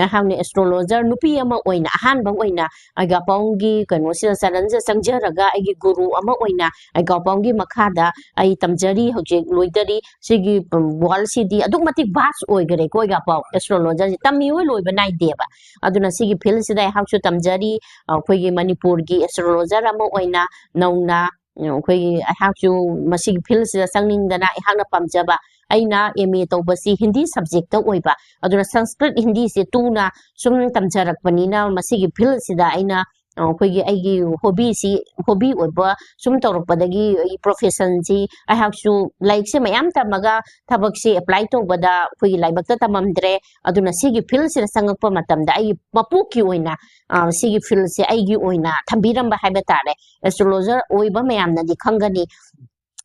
ꯑꯩꯍꯥꯛꯅ ꯑꯦꯁꯇ꯭ꯔꯣꯂꯣꯖꯔ ꯅꯨꯄꯤ ꯑꯃ ꯑꯣꯏꯅ ꯑꯍꯥꯟꯕ ꯑꯣꯏꯅ ꯑꯩꯒꯥꯄꯥꯎꯒꯤ ꯀꯩꯅꯣꯁꯤꯗ ꯆꯔꯟꯁꯤꯗ ꯆꯪꯖꯔꯒ ꯑꯩꯒꯤ ꯒꯨꯔꯨ ꯑꯃ ꯑꯣꯏꯅ ꯑꯩꯒꯥꯄꯥꯎꯒꯤ ꯃꯈꯥꯗ ꯑꯩ ꯇꯝꯖꯔꯤ, ꯍꯧꯖꯤꯛ ꯂꯣꯏꯗꯔꯤ꯫ ꯁꯤꯒꯤ ꯋꯥꯔꯜꯁꯤꯗꯤ ꯑꯗꯨꯛ ꯃꯇꯤꯛ ꯚꯥꯁ ꯑꯣꯏꯈꯔꯦꯀꯣ ꯑꯩꯒꯥꯄꯥꯎ, ꯑꯦꯁꯇ꯭ꯔꯣꯂꯣꯖꯔꯁꯤ ꯇꯝꯃꯤꯉꯣꯏ ꯂꯣꯏꯕ ꯅꯥꯏꯗꯦꯕ꯫ ꯑꯗꯨꯅ ꯁꯤꯒꯤ ꯐꯤꯜꯁꯤꯗ ꯑꯩꯍꯥꯛꯁꯨ ꯇꯝꯖꯔꯤ꯫ ꯑꯩꯈꯣꯏꯒꯤ ꯃꯅꯤꯄꯨꯔꯒꯤ ꯑꯦꯁꯇ꯭ꯔꯣꯂꯣꯖꯔ ꯑꯃ ꯑꯣꯏꯅ ꯅꯧꯅ ꯑꯩꯈꯣꯏꯒꯤ ꯑꯩꯍꯥꯛꯁꯨ ꯃꯁꯤꯒꯤ ꯐꯤꯜꯁꯤꯗ ꯆꯪꯅꯤꯡꯗꯅ ꯑꯩꯍꯥꯛꯅ ꯄꯥꯝꯖꯕ, ꯑꯩꯅ ꯑꯦꯝ ꯑꯦ ꯇꯧꯕꯁꯤ ꯍꯤꯟꯗꯤ ꯁꯕꯖꯦꯛꯇ ꯑꯣꯏꯕ, ꯑꯗꯨꯅ ꯁꯪꯁꯀ꯭ꯔꯤꯠ ꯍꯤꯟꯗꯤꯁꯦ ꯇꯨꯅ ꯁꯨꯝ ꯇꯝꯖꯔꯛꯄꯅꯤꯅ ꯃꯁꯤꯒꯤ ꯐꯤꯜꯁꯤꯗ ꯑꯩꯅ ꯑꯩꯈꯣꯏꯒꯤ ꯑꯩꯒꯤ ꯍꯣꯕꯤꯁꯤ, ꯍꯣꯕꯤ ꯑꯣꯏꯕ ꯁꯨꯝ ꯇꯧꯔꯛꯄꯗꯒꯤ ꯑꯩ ꯄ꯭ꯔꯣꯐꯦꯁꯟꯁꯤ ꯑꯩꯍꯥꯛꯁꯨ ꯂꯥꯏꯔꯤꯛꯁꯦ ꯃꯌꯥꯝ ꯇꯝꯃꯒ ꯊꯕꯛꯁꯤ ꯑꯦꯄ꯭ꯂꯥꯏ ꯇꯧꯕꯗ ꯑꯩꯈꯣꯏꯒꯤ ꯂꯥꯏꯕꯛꯇ ꯇꯝꯃꯝꯗ꯭ꯔꯦ꯫ ꯑꯗꯨꯅ ꯁꯤꯒꯤ ꯐꯤꯜꯁꯤꯗ ꯆꯪꯉꯛꯄ ꯃꯇꯝꯗ ꯑꯩꯒꯤ ꯃꯄꯣꯛꯀꯤ ꯑꯣꯏꯅ, ꯑ, ꯁꯤꯒꯤ ꯐꯤꯜꯁꯦ ꯑꯩꯒꯤ ꯑꯣꯏꯅ ꯊꯝꯕꯤꯔꯝꯕ ꯍꯥꯏꯕ ꯇꯥꯔꯦ꯫ ꯑꯦꯁꯇ꯭ꯔꯣꯂꯣꯖꯔ ꯑꯣꯏꯕ ꯃꯌꯥꯝꯅꯗꯤ ꯈꯪꯒꯅꯤ꯫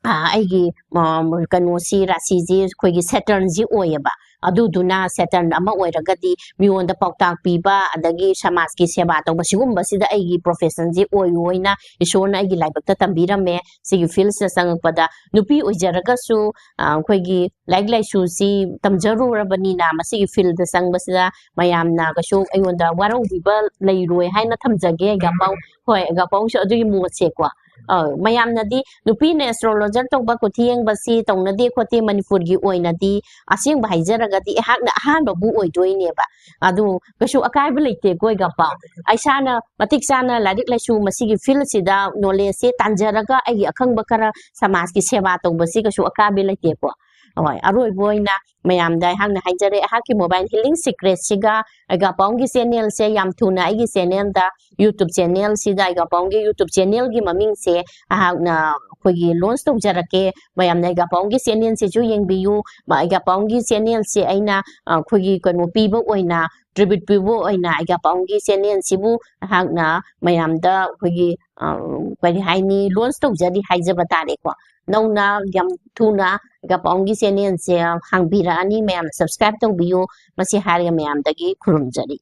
ꯑ, ꯑꯩꯒꯤ, ꯑ, ꯀꯩꯅꯣꯁꯤ, ꯔꯥꯁꯤꯁꯤ ꯑꯩꯈꯣꯏꯒꯤ ꯁꯦꯇꯔꯟꯁꯤ ꯑꯣꯏꯌꯦꯕ꯫ ꯑꯗꯨꯗꯨꯅ ꯁꯦꯇꯔꯟ ꯑꯃ ꯑꯣꯏꯔꯒꯗꯤ ꯃꯤꯉꯣꯟꯗ ꯄꯥꯎꯇꯥꯛ ꯄꯤꯕ, ꯑꯗꯒꯤ ꯁꯃꯥꯖꯀꯤ ꯁꯦꯕꯥ ꯇꯧꯕ, ꯁꯤꯒꯨꯝꯕꯁꯤꯗ ꯑꯩꯒꯤ ꯄ꯭ꯔꯣꯐꯦꯁꯟꯁꯤ ꯑꯣꯏꯌꯣꯅ ꯏꯁꯣꯔꯅ ꯑꯩꯒꯤ ꯂꯥꯏꯕꯛꯇ ꯇꯝꯕꯤꯔꯝꯃꯦ꯫ ꯁꯤꯒꯤ ꯐꯤꯜꯁꯤꯗ ꯆꯪꯉꯛꯄꯗ ꯅꯨꯄꯤ ꯑꯣꯏꯖꯔꯒꯁꯨ, ꯑ, ꯑꯩꯈꯣꯏꯒꯤ ꯂꯥꯏꯔꯤꯛ ꯂꯥꯏꯁꯨꯁꯤ ꯇꯝꯖꯔꯨꯔꯕꯅꯤꯅ ꯃꯁꯤꯒꯤ ꯐꯤꯜꯗ ꯆꯪꯕꯁꯤꯗ ꯃꯌꯥꯝꯅ ꯀꯩꯁꯨ ꯑꯩꯉꯣꯟꯗ ꯋꯥꯔꯧꯕꯤꯕ ꯂꯩꯔꯣꯏ ꯍꯥꯏꯅ ꯊꯝꯖꯒꯦ ꯑꯩꯒꯥꯄꯥꯎ꯫ ꯍꯣꯏ, ꯑꯩꯒꯥꯄꯥꯎꯁꯨ ꯑꯗꯨꯒꯤ ꯃꯣꯠꯁꯦꯀꯣ꯫ ꯑ, ꯃꯌꯥꯝꯅꯗꯤ ꯅꯨꯄꯤꯅ ꯑꯦꯁꯇ꯭ꯔꯣꯂꯣꯖꯔ ꯇꯧꯕ, ꯀꯨꯊꯤ ꯌꯦꯡꯕꯁꯤ ꯇꯧꯅꯗꯦ ꯈꯣꯠꯇꯦ, ꯃꯅꯤꯄꯨꯔꯒꯤ ꯑꯣꯏꯅꯗꯤ ꯑꯁꯦꯡꯕ ꯍꯥꯏꯖꯔꯒꯗꯤ ꯑꯩꯍꯥꯛꯅ ꯑꯍꯥꯟꯕꯕꯨ ꯑꯣꯏꯗꯣꯏꯅꯦꯕ꯫ ꯑꯗꯨ ꯀꯩꯁꯨ ꯑꯀꯥꯏꯕ ꯂꯩꯇꯦꯀꯣ ꯑꯩꯒꯥꯄꯥꯎ꯫ ꯏꯁꯥꯅ ꯃꯇꯤꯛ ꯆꯥꯅ ꯂꯥꯏꯔꯤꯛ ꯂꯥꯏꯁꯨ ꯃꯁꯤꯒꯤ ꯐꯤꯜꯁꯤꯗ ꯅꯣꯂꯦꯖꯁꯦ ꯇꯥꯟꯖꯔꯒ ꯑꯩꯒꯤ ꯑꯈꯪꯕ ꯈꯔ ꯁꯃꯥꯖꯀꯤ ꯁꯦꯕꯥ ꯇꯧꯕꯁꯤ ꯀꯩꯁꯨ ꯑꯀꯥꯏꯕ ꯂꯩꯇꯦꯀꯣ꯫ ꯍꯣꯏ, ꯑꯔꯣꯏꯕ ꯑꯣꯏꯅ ꯃꯌꯥꯝꯗ ꯑꯩꯍꯥꯛꯅ ꯍꯥꯏꯖꯔꯦ, ꯑꯩꯍꯥꯛꯀꯤ ꯃꯣꯕꯥꯏꯜ ꯍꯤꯂꯤꯡ ꯁꯤꯀ꯭ꯔꯦꯠꯁꯤꯒ ꯑꯩꯒꯥꯄꯥꯎꯒꯤ ꯆꯦꯅꯦꯜꯁꯦ ꯌꯥꯝ ꯊꯨꯅ ꯑꯩꯒꯤ ꯆꯦꯅꯦꯜꯗ, YouTube ꯆꯦꯅꯦꯜꯁꯤꯗ, ꯑꯩꯒꯥꯄꯥꯎꯒꯤ YouTube ꯆꯦꯅꯦꯜꯒꯤ ꯃꯃꯤꯡꯁꯦ ꯑꯩꯍꯥꯛꯅ ꯑꯩꯈꯣꯏꯒꯤ ꯂꯣꯟꯁ ꯇꯧꯖꯔꯛꯀꯦ꯫ ꯃꯌꯥꯝꯅ ꯑꯩꯒꯥꯄꯥꯎꯒꯤ ꯆꯦꯅꯦꯜꯁꯤꯁꯨ ꯌꯦꯡꯕꯤꯌꯨ꯫ ꯃ-, ꯑꯩꯒꯥꯄꯥꯎꯒꯤ ꯆꯦꯅꯦꯜꯁꯦ ꯑꯩꯅ, ꯑ, ꯑꯩꯈꯣꯏꯒꯤ ꯀꯩꯅꯣ ꯄꯤꯕ ꯑꯣꯏꯅ, ꯇ꯭ꯔꯤꯕ꯭ꯌꯨꯠ ꯄꯤꯕ ꯑꯣꯏꯅ ꯑꯩꯒꯥꯄꯥꯎꯒꯤ ꯆꯦꯅꯦꯜꯁꯤꯕꯨ ꯑꯩꯍꯥꯛꯅ ꯃꯌꯥꯝꯗ ꯑꯩꯈꯣꯏꯒꯤ, ꯑ, ꯀꯔꯤ ꯍꯥꯏꯅꯤ, ꯂꯣꯟꯁ ꯇꯧꯖꯔꯤ ꯍꯥꯏꯖꯕ ꯇꯥꯔꯦꯀꯣ꯫ ꯅꯧꯅ ꯌꯥꯝ ꯊꯨꯅ ꯑꯩꯒꯥꯄꯥꯎꯒꯤ ꯆꯦꯅꯦꯜꯁꯦ ꯍꯥꯡꯕꯤꯔꯛꯑꯅꯤ꯫ ꯃꯌꯥꯝꯅ ꯁꯕꯁꯀ꯭ꯔꯥꯏꯕ ꯇꯧꯕꯤꯌꯨ꯫ ꯃꯁꯤ ꯍꯥꯏꯔꯒ ꯃꯌꯥꯝꯗꯒꯤ ꯈꯨꯔꯨꯝꯖꯔꯤ꯫